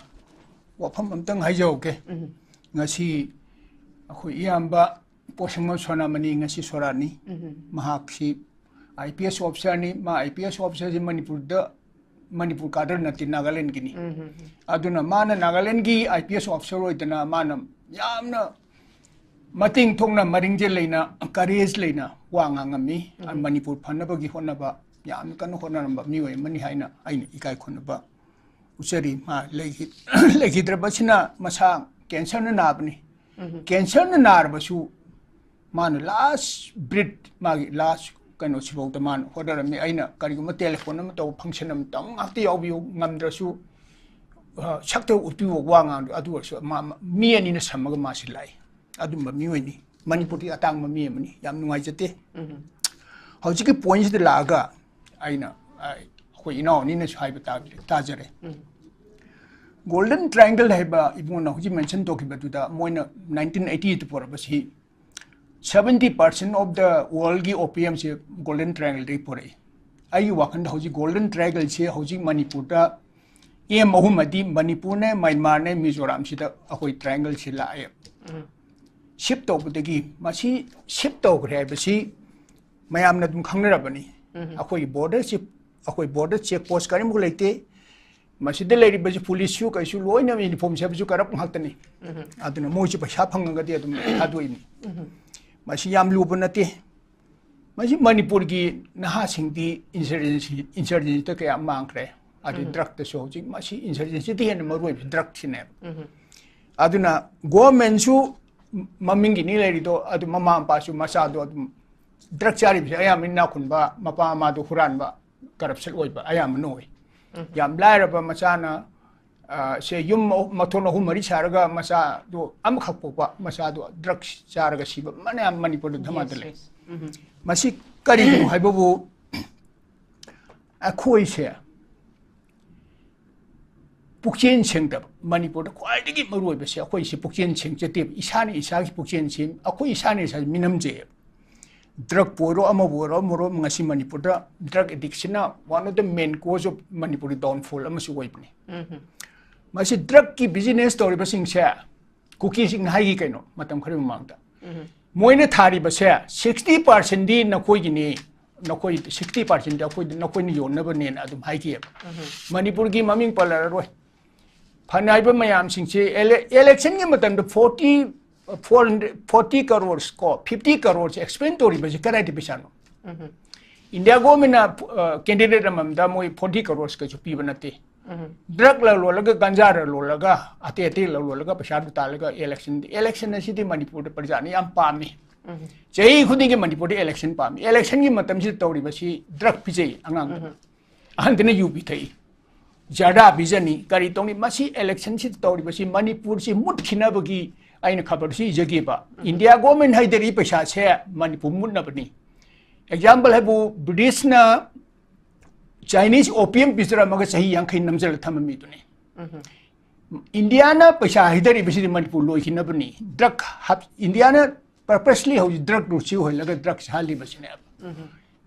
ꯋꯥꯐꯝ ꯑꯝꯇꯪ ꯍꯥꯏꯖꯍꯧꯒꯦ꯫ ꯎꯝ꯫ ꯉꯁꯤ ꯑꯩꯈꯣꯏ ꯏꯌꯥꯝꯕ ꯄꯣꯠꯁꯪꯕꯝ ꯁꯣꯅꯥꯃꯅꯤ ꯉꯁꯤ ꯁꯣꯔꯥꯠꯅꯤ꯫ ꯎꯝ꯫ ꯃꯍꯥꯛꯁꯤ ꯑꯥꯏ ꯄꯤ ꯑꯦꯁ ꯑꯣꯐꯤꯁꯥꯔꯅꯤ꯫ ꯃꯥ ꯑꯥꯏ ꯄꯤ ꯑꯦꯁ ꯑꯣꯐꯤꯁꯥꯔꯁꯤ ꯃꯅꯤꯄꯨꯔꯗ, ꯃꯅꯤꯄꯨꯔ ꯀꯥꯗꯔ ꯅꯠꯇꯦ, ꯅꯥꯒꯥꯂꯦꯟꯒꯤꯅꯤ꯫ ꯑꯗꯨꯅ ꯃꯥꯅ ꯅꯥꯒꯥꯂꯦꯟꯒꯤ ꯑꯥꯏ ꯄꯤ ꯑꯦꯁ ꯑꯣꯐꯤꯁꯥꯔ ꯑꯣꯏꯗꯅ ꯃꯥꯅ ꯌꯥꯝꯅ ꯃꯇꯦꯡ ꯊꯣꯛꯅ, ꯃꯔꯤꯡꯖꯦꯜ ꯂꯩꯅ, ꯀꯔꯦꯖ ꯂꯩꯅ ꯋꯥ ꯉꯥꯡꯉꯝꯃꯤ꯫ ꯃꯅꯤꯄꯨꯔ ꯐꯅꯕꯒꯤ ꯍꯣꯠꯅꯕ ꯌꯥꯝꯅ ꯀꯟꯅ ꯍꯣꯠꯅꯔꯝꯕ ꯃꯤꯑꯣꯏ ꯑꯃꯅꯤ ꯍꯥꯏꯅ ꯑꯩꯅ ꯏꯀꯥꯏ ꯈꯨꯝꯅꯕ ꯎꯠꯆꯔꯤ꯫ ꯃꯥ ꯂꯩꯈꯤ-, ꯂꯩꯈꯤꯗ꯭ꯔꯕꯁꯤꯅ ꯃꯁꯥ ꯀꯦꯟꯁꯔꯅ ꯅꯥꯕꯅꯤ꯫ ꯀꯦꯟꯁꯔꯅ ꯅꯥꯔꯕꯁꯨ ꯃꯥꯅ ꯂꯥꯁ ꯕ꯭ꯔꯤꯠ, ꯃꯥꯒꯤ ꯂꯥꯁ ꯀꯩꯅꯣꯁꯤꯐꯥꯎꯗ ꯃꯥꯅ ꯍꯣꯠꯅꯔꯝꯃꯤ꯫ ꯑꯩꯅ ꯀꯔꯤꯒꯨꯝꯕ ꯇꯦꯂꯤꯐꯣꯟ ꯑꯃ ꯇꯧꯕ, ꯐꯪꯁꯟ ꯑꯃ ꯇꯧꯕ, ꯉꯥꯛꯇ ꯌꯥꯎꯕꯤꯌꯨ, ꯉꯝꯗ꯭ꯔꯁꯨ, ꯑ, ꯁꯛꯇ ꯎꯠꯄꯤꯌꯨ, ꯋꯥ ꯉꯥꯡꯗꯨ, ꯑꯗꯨ ꯑꯣꯏꯔꯁꯨ ꯃꯥ, ꯃꯥ, ꯃꯤ ꯑꯅꯤꯅ ꯁꯝꯃꯒ ꯃꯥꯁꯤ ꯂꯥꯛꯏ꯫ ꯑꯗꯨꯝꯕ ꯃꯤꯑꯣꯏꯅꯤ꯫ ꯃꯅꯤꯄꯨꯔꯗꯤ ꯑꯇꯥꯡꯕ ꯃꯤ ꯑꯃꯅꯤ꯫ ꯌꯥꯝ ꯅꯨꯡꯉꯥꯏꯖꯗꯦ꯫ ꯍꯧꯖꯤꯛꯀꯤ ꯄꯣꯏꯟꯁꯤꯗ ꯂꯥꯛꯑꯒ ꯑꯩꯅ, ꯑ, ꯑꯩꯈꯣꯏ ꯏꯅꯥꯎ ꯑꯅꯤꯅꯁꯨ ꯍꯥꯏꯕ ꯇꯥꯕꯤꯔꯦ, ꯇꯥꯖꯔꯦ꯫ ꯒꯣꯜꯗꯟ ꯇ꯭ꯔꯥꯏꯡꯒꯜ ꯍꯥꯏꯕ ꯏꯕꯨꯡꯉꯣꯅ ꯍꯧꯖꯤꯛ ꯃꯦꯟꯁꯟ ꯇꯧꯈꯤꯕꯗꯨꯗ ꯃꯣꯏꯅ ꯅꯥꯏꯟꯇꯤꯟ ꯑꯩꯠꯇꯤꯗ ꯄꯨꯔꯛꯄꯁꯤ seventy percent of the worldꯒꯤ opiumꯁꯦ ꯒꯣꯜꯗꯟ ꯇ꯭ꯔꯥꯏꯡꯒꯜꯗꯒꯤ ꯄꯨꯔꯛꯏ꯫ ꯑꯩꯒꯤ ꯋꯥꯈꯜꯗ ꯍꯧꯖꯤꯛ ꯒꯣꯜꯗꯟ ꯇ꯭ꯔꯥꯏꯡꯒꯜꯁꯦ ꯍꯧꯖꯤꯛ ꯃꯅꯤꯄꯨꯔꯗ ꯑꯦꯝ ꯑꯍꯨꯝ ꯑꯗꯤ ꯃꯅꯤꯄꯨꯔꯅꯦ, ꯃ꯭ꯌꯥꯟꯃꯥꯔꯅꯦ, ꯃꯤꯖꯣꯔꯥꯝꯁꯤꯗ ꯑꯩꯈꯣꯏ ꯇ꯭ꯔꯥꯏꯡꯒꯜꯁꯦ ꯂꯥꯛꯑꯦ꯫ ꯁꯤꯞ ꯇꯧꯕꯗꯒꯤ ꯃꯁꯤ ꯁꯤꯞ ꯇꯧꯈ꯭ꯔꯦ ꯍꯥꯏꯕꯁꯤ ꯃꯌꯥꯝꯅ ꯑꯗꯨꯝ ꯈꯪꯅꯔꯕꯅꯤ꯫ ꯑꯩꯈꯣꯏꯒꯤ ꯕꯣꯔꯗꯔꯁꯤ, ꯑꯩꯈꯣꯏ ꯕꯣꯔꯗꯔ ꯆꯦꯛ ꯄꯣꯁ ꯀꯔꯤꯃꯨꯛ ꯂꯩꯇꯦ꯫ ꯃꯁꯤꯗ ꯂꯩꯔꯤꯕꯁꯤ ꯄꯨꯂꯤꯁꯁꯨ ꯀꯩꯁꯨ ꯂꯣꯏꯅ ꯌꯨꯅꯤꯐꯣꯔꯝ ꯁꯦꯠꯄꯁꯨ ꯀꯔꯞ ꯉꯥꯛꯇꯅꯤ꯫ ꯑꯗꯨꯅ ꯃꯣꯏꯁꯨ ꯄꯩꯁꯥ ꯐꯪꯉꯒꯗꯤ ꯑꯗꯨꯝ ꯊꯥꯗꯣꯛꯏꯅꯤ꯫ ꯃꯁꯤ ꯌꯥꯝ ꯂꯨꯕ ꯅꯠꯇꯦ꯫ ꯃꯁꯤ ꯃꯅꯤꯄꯨꯔꯒꯤ ꯅꯍꯥꯁꯤꯡꯗꯤ ꯏꯟꯁꯔꯖꯦꯟꯁꯤ, ꯏꯟꯁꯔꯖꯦꯟꯁꯤꯗ ꯀꯌꯥ ꯃꯥꯡꯈ꯭ꯔꯦ꯫ ꯑꯗꯨ ꯗ꯭ꯔꯛꯇꯁꯨ ꯍꯧꯖꯤꯛ ꯃꯁꯤ ꯏꯟꯁꯔꯖꯦꯟꯁꯤꯗꯤ ꯍꯦꯟꯅ ꯃꯔꯨ ꯑꯣꯏꯕ ꯗ꯭ꯔꯛꯁꯤꯅꯦꯕ꯫ ꯑꯗꯨꯅ ꯒꯣꯔꯃꯦꯟꯁꯨ ꯃꯃꯤꯡꯒꯤꯅꯤ ꯂꯩꯔꯤꯗꯣ, ꯑꯗꯨ ꯃꯃꯥ ꯃꯄꯥꯁꯨ ꯃꯆꯥꯗꯣ ꯑꯗꯨꯝ ꯗ꯭ꯔꯛ ꯆꯥꯔꯤꯕꯁꯦ ꯑꯌꯥꯝꯕ ꯏꯅꯥꯛ ꯈꯨꯟꯕ, ꯃꯄꯥ ꯃꯃꯥꯗꯣ ꯍꯨꯔꯥꯟꯕ, ꯀꯔꯞꯁꯟ ꯑꯣꯏꯕ ꯑꯌꯥꯝꯕꯅ ꯑꯣꯏ꯫ ꯌꯥꯝ ꯂꯥꯏꯔꯕ ꯃꯆꯥꯅ, ꯑ, ꯁꯦ ꯌꯨꯝ ꯑꯍꯨꯝ, ꯃꯊꯣꯟ ꯑꯍꯨꯝ ꯃꯔꯤ ꯁꯥꯔꯒ ꯃꯆꯥꯗꯣ ꯑꯃꯈꯛ ꯄꯣꯛꯄ ꯃꯆꯥꯗꯣ ꯗ꯭ꯔꯛꯁ ꯆꯥꯔꯒ ꯁꯤꯕ ꯃꯌꯥꯝ ꯃꯅꯤꯄꯨꯔꯗ ꯙꯃꯥꯗ ꯂꯩ꯫ ꯃꯁꯤ ꯀꯔꯤꯒꯤꯅꯣ ꯍꯥꯏꯕꯕꯨ ꯑꯩꯈꯣꯏꯁꯦ ꯄꯨꯛꯆꯦꯟ ꯁꯦꯡꯗꯕ, ꯃꯅꯤꯄꯨꯔꯗ ꯈ꯭ꯋꯥꯏꯗꯒꯤ ꯃꯔꯨꯑꯣꯏꯕꯁꯦ ꯑꯩꯈꯣꯏꯁꯦ ꯄꯨꯛꯆꯦꯟ ꯁꯦꯡꯖꯗꯦꯕ꯫ ꯏꯁꯥꯅ ꯏꯁꯥꯒꯤ ꯄꯨꯛꯆꯦꯟ ꯁꯦꯡ-, ꯑꯩꯈꯣꯏ ꯏꯁꯥꯅ ꯏꯁꯥꯁꯦ ꯃꯤꯅꯝꯖꯩꯌꯦꯕ꯫ ꯗ꯭ꯔꯛꯄꯨ ꯑꯣꯏꯔꯣ, ꯑꯃꯕꯨ ꯑꯣꯏꯔꯣ, ꯑꯃꯕꯨ ꯑꯣꯏꯔꯣ, ꯉꯁꯤ ꯃꯅꯤꯄꯨꯔꯗ drug ꯑꯦꯗꯤꯛꯁꯤꯅ one of the main cause of ꯃꯅꯤꯄꯨꯔꯒꯤ downfall ꯑꯃꯁꯨ ꯑꯣꯏꯕꯅꯤ꯫ ꯃꯁꯤ ꯗ꯭ꯔꯛꯀꯤ ꯕꯤꯖꯤꯅꯦꯁ ꯇꯧꯔꯤꯕꯁꯤꯡꯁꯦ ꯀꯨꯀꯤꯁꯤꯡꯅ ꯍꯥꯏꯈꯤ ꯀꯩꯅꯣ ꯃꯇꯝ ꯈꯔꯒꯤ ꯃꯃꯥꯡꯗ, ꯃꯣꯏꯅ ꯊꯥꯔꯤꯕꯁꯦ sixty percentꯗꯤ ꯅꯈꯣꯏꯒꯤꯅꯤ, ꯅꯈꯣꯏ ꯁꯤꯛꯁꯇꯤ ꯄꯥꯔꯁꯦꯟꯗꯤ ꯑꯩꯈꯣꯏꯗ ꯅꯈꯣꯏꯅ ꯌꯣꯟꯅꯕꯅꯦꯅ ꯑꯗꯨꯝ ꯍꯥꯏꯈꯤꯑꯕ꯫ ꯃꯅꯤꯄꯨꯔꯒꯤ ꯃꯃꯤꯡ ꯄꯜꯂꯔꯣꯏ꯫ ꯐꯅ ꯍꯥꯏꯕ ꯃꯌꯥꯝꯁꯤꯡꯁꯦ ele- electionꯒꯤ ꯃꯇꯝꯗ forty four hundred forty crores ꯀꯣ fifty crores expend ꯇꯧꯔꯤꯕꯁꯤ ꯀꯗꯥꯏꯗ ꯄꯩꯁꯥꯅꯣ? ꯏꯟꯗꯤꯌꯥ ꯒꯣꯔꯃꯦꯟꯅ ꯀꯦꯟꯗꯤꯗꯦꯠ ꯑꯃꯃꯝꯗ ꯃꯣꯏ forty crores ꯀꯩꯁꯨ ꯄꯤꯕ ꯅꯠꯇꯦ꯫ ꯗ꯭ꯔꯒ ꯂꯂꯣꯜꯂꯒ ꯒꯟꯖꯥ ꯂꯂꯣꯜꯂꯒ ꯑꯇꯩ ꯑꯇꯩ ꯂꯂꯣꯜꯂꯒ ꯄꯩꯁꯥꯗꯨ ꯇꯥꯜꯂꯒ election election ꯑꯁꯤꯗꯤ ꯃꯅꯤꯄꯨꯔꯗ ꯄ꯭ꯔꯖꯥꯅ ꯌꯥꯝ ꯄꯥꯝꯃꯤ꯫ ꯆꯍꯤ ꯈꯨꯗꯤꯡꯒꯤ ꯃꯅꯤꯄꯨꯔꯗ election ꯄꯥꯝꯃꯤ꯫ Electionꯒꯤ ꯃꯇꯝꯁꯤꯗ ꯇꯧꯔꯤꯕꯁꯤ ꯗ꯭ꯔꯒ ꯄꯤꯖꯩ ꯑꯉꯥꯡꯗ꯫ ꯑꯍꯟꯗꯅ ꯌꯨ ꯄꯤꯊꯛꯏ꯫ ꯖꯔꯗꯥ ꯄꯤꯖꯅꯤ꯫ ꯀꯔꯤ ꯇꯧꯅꯤ? ꯃꯁꯤ election ꯁꯤꯗ ꯇꯧꯔꯤꯕꯁꯤ ꯃꯅꯤꯄꯨꯔꯁꯤ ꯃꯨꯠꯈꯤꯅꯕꯒꯤ ꯑꯩꯅ ꯈꯕꯔꯁꯤ ꯏꯖꯒꯦꯕ꯫ ꯏꯟꯗꯤꯌꯥ ꯒꯣꯔꯃꯦꯟ ꯍꯥꯏꯗꯔꯤ ꯄꯩꯁꯥꯁꯦ ꯃꯅꯤꯄꯨꯔ ꯃꯨꯠꯅꯕꯅꯤ꯫ Example ꯍꯥꯏꯕꯨ ꯕ꯭ꯔꯤꯇꯤꯁꯅ Chinese opium ꯄꯤꯖꯔꯝꯃꯒ ꯆꯍꯤ ꯌꯥꯡꯈꯩ ꯅꯝꯖꯜꯂ ꯊꯝꯃꯝꯃꯤꯗꯨꯅꯤ꯫ ꯏꯟꯗꯤꯌꯥꯅ ꯄꯩꯁꯥ ꯍꯩꯊꯔꯤꯕꯁꯤꯗꯤ ꯃꯅꯤꯄꯨꯔ ꯂꯣꯏꯈꯤꯅꯕꯅꯤ꯫ ꯗ꯭ꯔꯒ ꯍꯥꯞ- ꯏꯟꯗꯤꯌꯥꯅ purposely ꯍꯧꯖꯤꯛ ꯗ꯭ꯔꯒ ꯔꯨꯠꯁꯤ ꯑꯣꯏꯍꯜꯂꯒ ꯗ꯭ꯔꯒꯁꯤ ꯍꯥꯜꯂꯤꯕꯁꯤꯅꯦꯕ꯫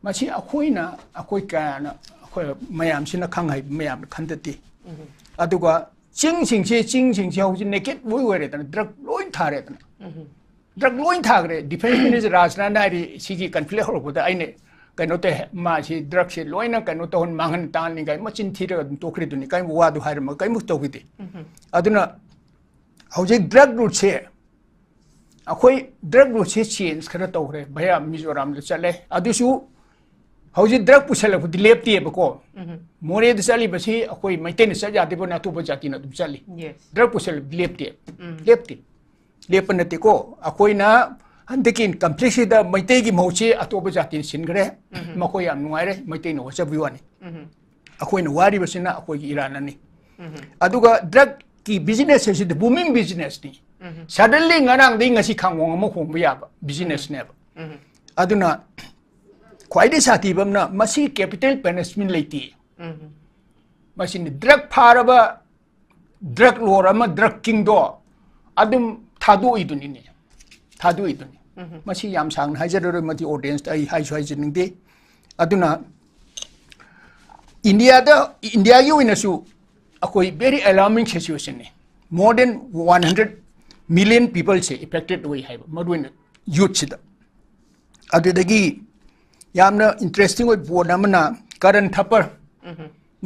ꯃꯁꯤ ꯑꯩꯈꯣꯏꯅ ꯑꯩꯈꯣꯏ ꯀꯌꯥꯅ ꯑꯩꯈꯣꯏ ꯃꯌꯥꯝꯁꯤꯅ ꯈꯪ ꯍꯩꯕ ꯃꯌꯥꯝꯅ ꯈꯟꯗꯠꯇꯦ꯫ ꯑꯗꯨꯒ ꯆꯤꯡꯁꯤꯡꯁꯤ ꯆꯤꯡꯁꯤꯡꯁꯤ ꯍꯧꯖꯤꯛ ꯅꯦꯀꯦꯠ ꯂꯣꯏ ꯑꯣꯏꯔꯦꯗꯅ ꯗ꯭ꯔꯒ ꯂꯣꯏ ꯊꯥꯔꯦꯗꯅ꯫ ꯗ꯭ꯔꯒ ꯂꯣꯏ ꯊꯥꯈ꯭ꯔꯦ꯫ Defence Minister ꯔꯥꯖꯅꯥꯊ ꯍꯥꯏꯔꯤ ꯁꯤꯒꯤ conflict ꯍꯧꯔꯛꯄꯗ ꯑꯩꯅ ꯀꯩꯅꯣ ꯇꯧ ꯃꯥꯁꯤ ꯗ꯭ꯔꯒꯁꯤ ꯂꯣꯏꯅ ꯀꯩꯅꯣ ꯇꯧꯍꯟ ꯃꯥꯡꯍꯟ ꯇꯥꯍꯟꯅꯤꯡꯉꯥꯏ ꯃꯆꯤꯟ ꯊꯤꯔꯒ ꯑꯗꯨꯝ ꯇꯣꯛꯈ꯭ꯔꯤꯗꯨꯅꯤ꯫ ꯀꯔꯤꯝ ꯋꯥꯗꯨ ꯍꯥꯏꯔꯝꯃꯒ ꯀꯔꯤꯝ ꯇꯧꯈꯤꯗꯦ꯫ ꯑꯗꯨꯅ ꯍꯧꯖꯤꯛ ꯗ꯭ꯔꯒ ꯔꯨꯠꯁꯦ ꯑꯩꯈꯣꯏ ꯗ꯭ꯔꯒ ꯔꯨꯠꯁꯦ ꯆꯦꯟꯖ ꯈꯔ ꯇꯧꯈ꯭ꯔꯦ꯫ ꯚꯌꯥ ꯃꯤꯖꯣꯔꯥꯝꯗ ꯆꯠꯂꯦ꯫ ꯑꯗꯨꯁꯨ ꯍꯧꯖꯤꯛ ꯗ꯭ꯔꯒ ꯄꯨꯁꯜꯂꯛꯄꯗꯤ ꯂꯦꯞꯇꯦꯕꯀꯣ꯫ ꯃꯣꯔꯦꯗ ꯆꯠꯂꯤꯕꯁꯤ ꯑꯩꯈꯣꯏ ꯃꯩꯇꯩꯅ ꯆꯠ ꯌꯥꯗꯦꯕꯅ ꯑꯇꯣꯞꯄ ꯖꯥꯇꯤꯅ ꯑꯗꯨꯝ ꯆꯠꯂꯤ꯫ Yes. ꯗ꯭ꯔꯒ ꯄꯨꯁꯜꯂꯛꯄꯗꯤ ꯂꯦꯞꯇꯦ꯫ ꯂꯦꯞꯇꯦ꯫ ꯂꯦꯞꯄ ꯅꯠꯇꯦꯀꯣ꯫ ꯑꯩꯈꯣꯏꯅ ꯍꯟꯗꯛꯀꯤ ꯀꯟꯐ꯭ꯂꯤꯛꯁꯤꯗ ꯃꯩꯇꯩꯒꯤ ꯃꯍꯨꯠꯁꯤ ꯑꯇꯣꯞꯄ ꯖꯥꯇꯤꯅ ꯁꯤꯟꯈ꯭ꯔꯦ꯫ ꯃꯈꯣꯏ ꯌꯥꯝ ꯅꯨꯡꯉꯥꯏꯔꯦ꯫ ꯃꯩꯇꯩꯅ ꯋꯥꯖꯕꯒꯤ ꯋꯥꯅꯤ꯫ ꯑꯩꯈꯣꯏꯅ ꯋꯥꯔꯤꯕꯁꯤꯅ ꯑꯩꯈꯣꯏꯒꯤ ꯏꯔꯥꯟꯅꯅꯤ꯫ ꯑꯗꯨꯒ ꯗ꯭ꯔꯒꯀꯤ ꯕꯤꯖꯤꯅꯦꯁ ꯍꯥꯏꯁꯤꯗꯤ ꯕꯨꯃꯤꯡ ꯕꯤꯖꯤꯅꯦꯁꯅꯤ꯫ ꯁꯗꯟꯂꯤ ꯉꯔꯥꯡꯗꯒꯤ ꯉꯁꯤ ꯈꯥꯡꯋꯣꯡ ꯑꯃ ꯍꯣꯡꯕ ꯌꯥꯕ ꯕꯤꯖꯤꯅꯦꯁꯅꯦꯕ꯫ ꯑꯗꯨꯅ ꯈ꯭ꯋꯥꯏꯗꯒꯤ ꯁꯥꯊꯤꯕ ꯑꯃꯅ ꯃꯁꯤ ꯀꯦꯄꯤꯇꯦꯜ ꯄꯅꯤꯁꯃꯦꯟ ꯂꯩꯇꯦ꯫ ꯃꯁꯤꯅꯤ ꯗ꯭ꯔꯒ ꯐꯥꯔꯕ ꯗ꯭ꯔꯒ ꯂꯣꯔ ꯑꯃ ꯗ꯭ꯔꯒ ꯀꯤꯡꯗꯣ ꯑꯗꯨꯝ ꯊꯥꯗꯣꯛꯏꯗꯨꯅꯤꯅꯦ꯫ ꯊꯥꯗꯣꯛꯏꯗꯨꯅꯤ꯫ ꯃꯁꯤ ꯌꯥꯝ ꯁꯥꯡꯅ ꯍꯥꯏꯖꯔꯔꯣꯏ, ꯃꯗꯨ ꯑꯣꯗꯤꯌꯦꯟꯁꯇ ꯑꯩ ꯍꯥꯏꯁꯨ ꯍꯥꯏꯖꯅꯤꯡꯗꯦ꯫ ꯑꯗꯨꯅ ꯏꯟꯗꯤꯌꯥꯗ, ꯏꯟꯗꯤꯌꯥꯒꯤ ꯑꯣꯏꯅꯁꯨ ꯑꯩꯈꯣꯏ very alarming situationꯅꯤ꯫ More than one hundred million peopleꯁꯦ affected ꯑꯣꯏ ꯍꯥꯏꯕ, ꯃꯔꯨꯑꯣꯏꯅ ꯌꯨꯠꯁꯤꯗ꯫ ꯑꯗꯨꯗꯒꯤ ꯌꯥꯝꯅ interesting ꯑꯣꯏꯕ ꯄꯣꯠ ꯑꯃꯅ, ꯀꯔꯟ ꯊꯄꯔ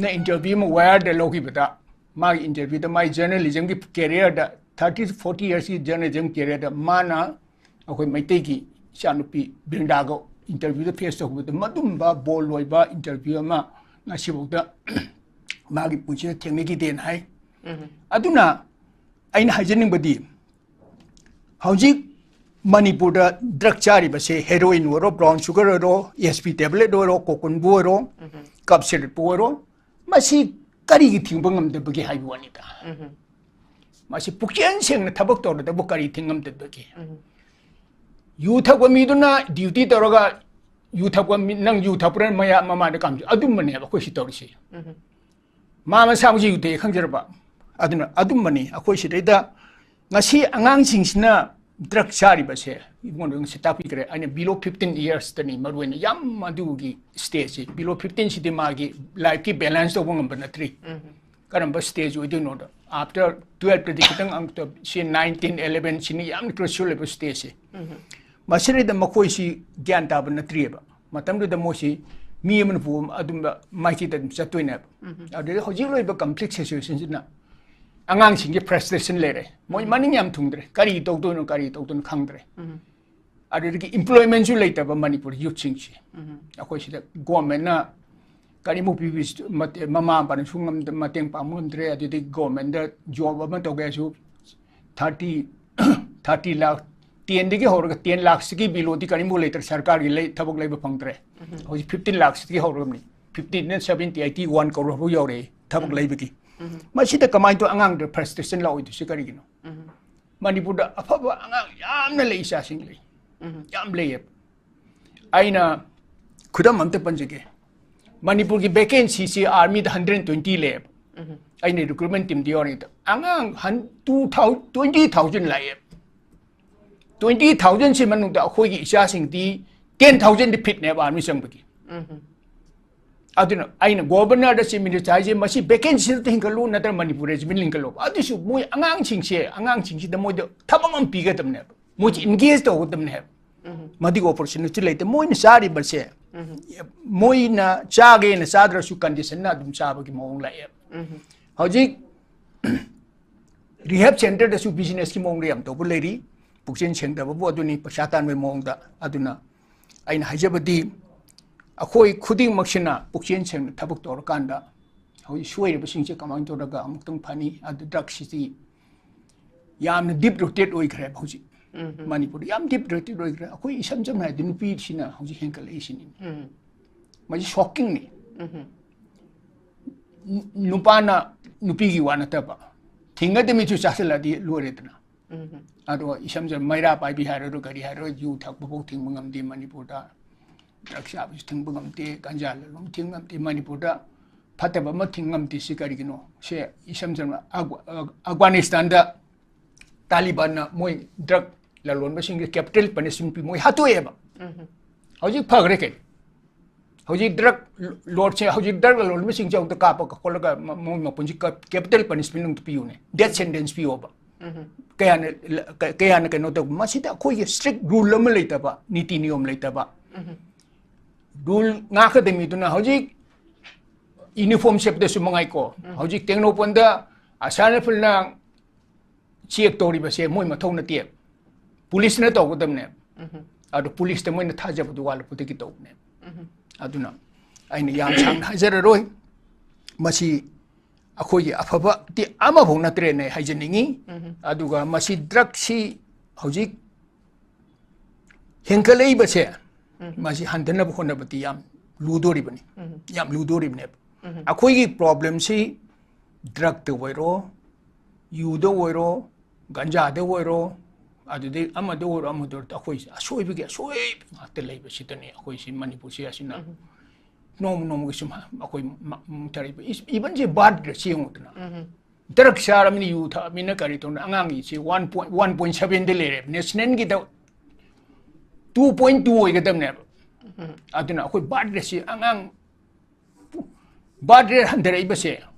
ꯅ interview ꯑꯃ Wired ꯗ ꯂꯧꯈꯤꯕꯗ, ꯃꯥꯒꯤ interview ꯗ ꯃꯥꯒꯤ journalism ꯒꯤ career ꯗ, thirty forty years ꯀꯤ journalism career ꯗ ꯃꯥꯅ ꯑꯩꯈꯣꯏ ꯃꯩꯇꯩꯒꯤ ꯏꯆꯥꯅꯨꯄꯤ ꯕ꯭ꯔꯤꯟꯗꯥꯒ interview ꯗ face ꯇꯧꯕꯗ, ꯃꯗꯨꯝꯕ bold ꯑꯣꯏꯕ interview ꯑꯃ ꯉꯁꯤꯐꯥꯎꯗ ꯃꯥꯒꯤ ꯄꯨꯟꯁꯤꯗ ꯊꯦꯡꯅꯈꯤꯗꯦꯅ ꯍꯥꯏ꯫ ꯑꯗꯨꯅ ꯑꯩꯅ ꯍꯥꯏꯖꯅꯤꯡꯕꯗꯤ, ꯍꯧꯖꯤꯛ ꯃꯅꯤꯄꯨꯔꯗ drug ꯆꯥꯔꯤꯕꯁꯦ heroin ꯑꯣꯏꯔꯣ, brown sugar ꯑꯣꯏꯔꯣ, S P tablet ꯑꯣꯏꯔꯣ, ꯀꯣꯀꯨꯟꯕꯨ ꯑꯣꯏꯔꯣ, ꯀꯞ ꯁꯤꯔꯞꯄꯨ ꯑꯣꯏꯔꯣ, ꯃꯁꯤ ꯀꯔꯤꯒꯤ ꯊꯤꯡꯕ ꯉꯝꯗꯕꯒꯦ ꯍꯥꯏꯕ ꯋꯥꯅꯤꯗ꯫ ꯃꯁꯤ ꯄꯨꯛꯆꯦꯜ ꯁꯦꯡꯅ ꯊꯕꯛ ꯇꯧꯔꯗꯕꯨ ꯀꯔꯤ ꯊꯤꯡ ꯉꯝꯗꯕꯒꯦ? ꯌꯨ ꯊꯛꯄ ꯃꯤꯗꯨꯅ duty ꯇꯧꯔꯒ, ꯌꯨ ꯊꯛꯄ ꯃꯤ, "ꯅꯪ ꯌꯨ ꯊꯛꯄ꯭ꯔꯥ?" ꯃꯌꯥ-, ꯃꯃꯥꯡꯗ ꯀꯥꯝꯖꯨ-, ꯑꯗꯨꯝꯕꯅꯦꯕ ꯑꯩꯈꯣꯏ ꯁꯤ ꯇꯧꯔꯤꯁꯦ꯫ ꯃꯥ ꯃꯁꯥꯃꯛꯁꯨ ꯌꯨ ꯊꯛꯑꯦ ꯈꯪꯖꯔꯕ꯫ ꯑꯗꯨꯅ ꯑꯗꯨꯝꯕꯅꯤ ꯑꯩꯈꯣꯏ ꯁꯤꯗꯩꯗ ꯉꯁꯤ ꯑꯉꯥꯡꯁꯤꯡꯁꯤꯅ drug ꯆꯥꯔꯤꯕꯁꯦ꯫ ꯏꯕꯨꯡꯉꯣꯗ ꯉꯁꯤ ꯇꯥꯛꯄꯤꯈ꯭ꯔꯦ꯫ ꯑꯩꯅ below fifteen years ꯇꯅꯤ ꯃꯔꯨ ꯑꯣꯏꯅ ꯌꯥꯝ ꯑꯗꯨꯒꯤ stage ꯁꯤ꯫ Below fifteen ꯁꯤꯗꯤ ꯃꯥꯒꯤ life ꯀꯤ balance ꯇꯧꯕ ꯉꯝꯕ ꯅꯠꯇ꯭ꯔꯤ꯫ ꯀꯔꯝꯕ stage ꯑꯣꯏꯗꯣꯏꯅꯣꯗ꯫ After twelve ꯇꯗꯤ ꯈꯤꯇꯪ ꯑꯃꯨꯛꯇ ꯁꯤ nine, ten, eleven ꯁꯤꯅꯤ ꯌꯥꯝꯅ crucial ꯑꯣꯏꯕ stage ꯁꯦ꯫ ꯃꯁꯤꯗꯩꯗ ꯃꯈꯣꯏꯁꯤ ꯒ꯭ꯌꯥꯟ ꯇꯥꯕ ꯅꯠꯇ꯭ꯔꯤꯑꯕ꯫ ꯃꯇꯝꯗꯨꯗ ꯃꯣꯏꯁꯤ ꯃꯤ ꯑꯃꯅ ꯄꯨꯕ ꯑꯗꯨꯝꯕ ꯃꯥꯏꯀꯩꯗ ꯑꯗꯨꯝ ꯆꯠꯇꯣꯏꯅꯦꯕ꯫ ꯑꯗꯨꯗ ꯍꯧꯖꯤꯛ ꯂꯩꯔꯤꯕ complex situation ꯁꯤꯅ ꯑꯉꯥꯡꯁꯤꯡꯒꯤ frustration ꯂꯩꯔꯦ꯫ ꯃꯣꯏ ꯃꯅꯤꯡ ꯌꯥꯝ ꯊꯨꯡꯗ꯭ꯔꯦ꯫ ꯀꯔꯤ ꯇꯧꯗꯣꯏꯅꯣ, ꯀꯔꯤ ꯇꯧꯗꯣꯏꯅꯣ ꯈꯪꯗ꯭ꯔꯦ꯫ ꯑꯗꯨꯗꯒꯤ employment ꯁꯨ ꯂꯩꯇꯕ ꯃꯅꯤꯄꯨꯔ youth ꯁꯤꯡꯁꯦ꯫ ꯑꯩꯈꯣꯏ ꯁꯤꯗ government ꯅ ꯀꯔꯤꯃꯨꯛ ꯄꯤꯕꯤ-, ꯃꯇꯦ-, ꯃꯃꯥ ꯃꯄꯥꯅꯁꯨ ꯉꯝꯗ-, ꯃꯇꯦꯡ ꯄꯥꯡꯕ ꯉꯝꯗ꯭ꯔꯦ꯫ ꯑꯗꯨꯗꯒꯤ government ꯗ job ꯑꯃ ꯇꯧꯒꯦ ꯍꯥꯏꯁꯨ thirty, thirty ꯂꯥꯈ, ten ꯗꯒꯤ ꯍꯧꯔꯒ ten ꯂꯥꯈꯁꯤꯒꯤ below ꯗꯤ ꯀꯔꯤꯃꯨꯛ ꯂꯩꯇ꯭ꯔꯦ, ꯁꯔꯀꯥꯔꯒꯤ ꯂꯩ-, ꯊꯕꯛ ꯂꯩꯕ ꯐꯪꯗ꯭ꯔꯦ꯫ ꯍꯧꯖꯤꯛ fifteen ꯂꯥꯈꯁꯤꯗꯒꯤ ꯍꯧꯔꯕꯅꯤ꯫ Fifteen ꯅ seventy, eighty, one crore ꯐꯥꯎ ꯌꯧꯔꯛꯑꯦ ꯊꯕꯛ ꯂꯩꯕꯒꯤ꯫ ꯃꯁꯤꯗ ꯀꯃꯥꯏꯅ ꯇꯧ ꯑꯉꯥꯡꯗ frustration ꯂꯥꯛꯑꯣꯏꯗꯣꯏꯁꯤ ꯀꯔꯤꯒꯤꯅꯣ? ꯃꯅꯤꯄꯨꯔꯗ ꯑꯐꯕ ꯑꯉꯥꯡ ꯌꯥꯝꯅ ꯂꯩ, ꯏꯆꯥꯁꯤꯡ ꯂꯩ꯫ ꯌꯥꯝ ꯂꯩꯌꯦꯕ꯫ ꯑꯩꯅ ꯈꯨꯗꯝ ꯑꯝꯇ ꯄꯟꯖꯒꯦ꯫ ꯃꯅꯤꯄꯨꯔꯒꯤ vacancy ꯁꯤ army ꯗ hundred twenty ꯂꯩꯌꯦꯕ꯫ ꯑꯩꯅ recruitment team ꯗ ꯌꯥꯎꯔꯤꯉꯩꯗ ꯑꯉꯥꯡ ꯍꯟ-, two thousand, twenty thousand ꯂꯥꯛꯑꯦꯕ꯫ Twenty thousand ꯁꯤ ꯃꯅꯨꯡꯗ ꯑꯩꯈꯣꯏꯒꯤ ꯏꯆꯥꯁꯤꯡꯗꯤ ten thousand ꯗꯤ fit ꯅꯦꯕ army ꯆꯪꯕꯒꯤ꯫ ꯑꯗꯨꯅ ꯑꯩꯅ governor ꯗ, chief minister ꯗ ꯍꯥꯏꯁꯦ, ꯃꯁꯤ vacancy ꯁꯤꯗ ꯍꯤꯡꯒꯠꯂꯨ ꯅꯠꯇ꯭ꯔꯒ ꯃꯅꯤꯄꯨꯔ regiment ꯍꯤꯡꯒꯠꯂꯨ꯫ ꯑꯗꯨꯁꯨ ꯃꯣꯏ ꯑꯉꯥꯡꯁꯤꯡꯁꯦ, ꯑꯉꯥꯡꯁꯤꯡꯁꯤꯗ ꯃꯣꯏꯗ ꯊꯕꯛ ꯑꯃ ꯄꯤꯒꯗꯕꯅꯦꯕ, ꯃꯣꯏꯁꯦ engage ꯇꯧꯒꯗꯕꯅꯦꯕ꯫ ꯃꯗꯨꯒꯤ opportunity ꯂꯩꯇꯦ꯫ ꯃꯣꯏꯅ ꯆꯥꯔꯤꯕꯁꯦ ꯃꯣꯏꯅ ꯆꯥꯒꯦꯅ ꯆꯥꯗ꯭ꯔꯁꯨ conditionꯅ ꯑꯗꯨꯝ ꯆꯥꯕꯒꯤ ꯃꯑꯣꯡ ꯂꯥꯛꯑꯦꯕ꯫ ꯍꯧꯖꯤꯛ rehab centreꯗꯁꯨ businessꯀꯤ ꯃꯑꯣꯡꯗ ꯌꯥꯝ ꯇꯧꯕ ꯂꯩꯔꯤ꯫ ꯄꯨꯛꯆꯦꯜ ꯁꯦꯡꯗꯕꯕꯨ ꯑꯗꯨꯅꯤ, ꯄꯩꯁꯥ ꯇꯥꯟꯕꯒꯤ ꯃꯑꯣꯡꯗ꯫ ꯑꯗꯨꯅ ꯑꯩꯅ ꯍꯥꯏꯖꯕꯗꯤ, ꯑꯩꯈꯣꯏ ꯈꯨꯗꯤꯡꯃꯛꯁꯤꯅ ꯄꯨꯛꯆꯦꯜ ꯁꯦꯡꯅ ꯊꯕꯛ ꯇꯧꯔꯀꯥꯟꯗ ꯍꯧꯖꯤꯛ ꯁꯣꯏꯔꯤꯕꯁꯤꯡꯁꯦ ꯀꯃꯥꯏꯅ ꯇꯧꯔꯒ ꯑꯃꯨꯛꯇꯪ ꯐꯅꯤ? ꯑꯗꯨ drugꯁꯤꯗꯤ ꯌꯥꯝꯅ deep rooted ꯑꯣꯏꯈ꯭ꯔꯦꯕ ꯍꯧꯖꯤꯛ꯫ ꯃꯅꯤꯄꯨꯔꯗ ꯌꯥꯝ deep rooted ꯑꯣꯏꯈ꯭ꯔꯦ꯫ ꯑꯩꯈꯣꯏ ꯏꯁꯝ ꯁꯝꯅ ꯍꯥꯏꯔꯗꯤ ꯅꯨꯄꯤꯁꯤꯅ ꯍꯧꯖꯤꯛ ꯍꯦꯟꯒꯠꯂꯛꯏꯁꯤꯅꯤ꯫ ꯃꯁꯤ shockingꯅꯤ꯫ ꯅꯨ-, ꯅꯨꯄꯥꯅ ꯅꯨꯄꯤꯒꯤ ꯋꯥ ꯅꯠꯇꯕ, ꯊꯤꯡꯒꯗꯃꯤꯁꯨ ꯆꯥꯁꯤꯜꯂꯗꯤ ꯂꯣꯏꯔꯦꯗꯅ꯫ ꯑꯗꯣ ꯏꯁꯝ ꯁꯝꯅ ꯃꯩꯔꯥ ꯄꯥꯏꯕꯤ ꯍꯥꯏꯔꯣ, ꯀꯔꯤ ꯍꯥꯏꯔꯣ, ꯌꯨ ꯊꯛꯄꯐꯥꯎ ꯊꯤꯡꯕ ꯉꯝꯗꯦ ꯃꯅꯤꯄꯨꯔꯗ꯫ Drug ꯆꯥꯕꯁꯨ ꯊꯤꯡꯕ ꯉꯝꯗꯦ, ꯒꯟꯖꯥ ꯂꯂꯣꯟꯕ ꯊꯤꯡꯕ ꯉꯝꯗꯦ꯫ ꯃꯅꯤꯄꯨꯔꯗ ꯐꯠꯇꯕ ꯑꯃ ꯊꯤꯡ ꯉꯝꯗꯦ꯫ ꯁꯤ ꯀꯔꯤꯒꯤꯅꯣ? ꯁꯦ ꯏꯁꯝ ꯁꯝꯅ ꯑꯒ-, ꯑ-, ꯑꯐꯒꯥꯅꯤꯁꯇꯥꯟꯗ ꯇꯥꯂꯤꯕꯥꯟꯅ ꯃꯣꯏ drug ꯂꯂꯣꯟꯕꯁꯤꯡꯒꯤ capital punishment ꯄꯤ, ꯃꯣꯏ ꯍꯥꯠꯇꯣꯛꯑꯦꯕ꯫ ꯍꯧꯖꯤꯛ ꯐꯈ꯭ꯔꯦ ꯀꯩꯅꯣ? ꯍꯧꯖꯤꯛ drug lordꯁꯦ, ꯍꯧꯖꯤꯛ drug ꯂꯂꯣꯟꯕꯁꯤꯡꯁꯦ ꯑꯃꯨꯛꯇ ꯀꯥꯞꯄꯒ ꯈꯣꯠꯂꯒ ꯃ-, ꯃꯣꯏ ꯃꯄꯨꯟꯁꯤ ꯀ-, capital punishment ꯑꯃꯨꯛꯇ ꯄꯤꯌꯨꯅꯦ, death sentence ꯄꯤꯌꯣꯕ꯫ ꯀꯌꯥꯅ ꯂ-, ꯀ-, ꯀꯌꯥꯅ ꯀꯩꯅꯣ ꯇꯧꯕ? ꯃꯁꯤꯗ ꯑꯩꯈꯣꯏꯒꯤ strict rule ꯑꯃ ꯂꯩꯇꯕ, ꯅꯤꯇꯤ ꯅꯤꯌꯣꯝ ꯂꯩꯇꯕ꯫ Rule ꯉꯥꯛꯀꯗꯃꯤꯗꯨꯅ ꯍꯧꯖꯤꯛ uniform ꯁꯦꯠꯄꯗꯁꯨ ꯃꯉꯥꯏꯀꯣ꯫ ꯍꯧꯖꯤꯛ ꯇꯦꯡꯅꯧꯄꯜꯗ ꯑꯁꯥ ꯔꯥꯏꯐꯜꯅ check ꯇꯧꯔꯤꯕꯁꯦ ꯃꯣꯏ ꯃꯊꯧ ꯅꯠꯇꯦ, ꯄꯨꯂꯤꯁꯅ ꯇꯧꯒꯗꯕꯅꯦ꯫ ꯑꯗꯣ ꯄꯨꯂꯤꯁꯇ ꯃꯣꯏꯅ ꯊꯥꯖꯕꯗꯨ ꯋꯥꯠꯂꯛꯄꯗꯒꯤ ꯇꯧꯕꯅꯦ꯫ ꯑꯗꯨꯅ ꯑꯩꯅ ꯌꯥꯝ ꯁꯥꯡꯅ ꯍꯥꯏꯖꯔꯔꯣꯏ꯫ ꯃꯁꯤ ꯑꯩꯈꯣꯏꯒꯤ ꯑꯐꯕꯗꯤ ꯑꯃꯐꯥꯎ ꯅꯠꯇ꯭ꯔꯦꯅ ꯑꯩ ꯍꯥꯏꯖꯅꯤꯡꯉꯤ꯫ ꯑꯗꯨꯒ ꯃꯁꯤ drugꯁꯤ ꯍꯧꯖꯤꯛ ꯍꯦꯟꯒꯠꯂꯛꯏꯕꯁꯦ, ꯃꯁꯤ ꯍꯟꯊꯅꯕ ꯍꯣꯠꯅꯕꯗꯤ ꯌꯥꯝ ꯂꯨꯗꯣꯔꯤꯕꯅꯤ, ꯌꯥꯝ ꯂꯨꯗꯣꯔꯤꯕꯅꯦꯕ꯫ ꯑꯩꯈꯣꯏꯒꯤ problemꯁꯤ drugꯇ ꯑꯣꯏꯔꯣ, ꯌꯨꯗ ꯑꯣꯏꯔꯣ, ꯒꯟꯖꯥꯗ ꯑꯣꯏꯔꯣ, ꯑꯗꯨꯗꯩ ꯑꯃꯗ ꯑꯣꯏꯔꯣ, ꯑꯃꯗ ꯑꯣꯏꯔꯣ, ꯑꯩꯈꯣꯏꯁꯦ ꯑꯁꯣꯏꯕꯒꯤ ꯑꯁꯣꯏꯕ ꯉꯥꯛꯇ ꯂꯩꯕꯁꯤꯗꯅꯤ ꯑꯩꯈꯣꯏꯁꯤ ꯃꯅꯤꯄꯨꯔꯁꯤ ꯑꯁꯤꯅ ꯅꯣꯡꯃ ꯅꯣꯡꯃꯒꯤ ꯁꯨꯝ ꯑꯩꯈꯣꯏ ꯃ-, ꯃꯨꯛꯊꯔꯛꯏꯕ꯫ Is-, even ꯁꯤ birth rateꯁꯤ ꯌꯦꯡꯉꯨꯗꯅ꯫ Drug ꯆꯥꯔꯕꯅꯤꯅ, ꯌꯨ ꯊꯛꯑꯕꯅꯤꯅ ꯀꯔꯤ ꯇꯧꯅ ꯑꯉꯥꯡꯒꯤꯁꯤ one point, one point sevenꯗ ꯂꯩꯔꯦꯕ꯫ Nationalꯒꯤꯗ two point two ꯑꯣꯏꯒꯗꯕꯅꯦꯕ꯫ ꯑꯗꯨꯅ ꯑꯩꯈꯣꯏ birth rateꯁꯤ ꯑꯉꯥꯡ birth rate ꯍꯟꯊꯔꯛꯏꯕꯁꯦ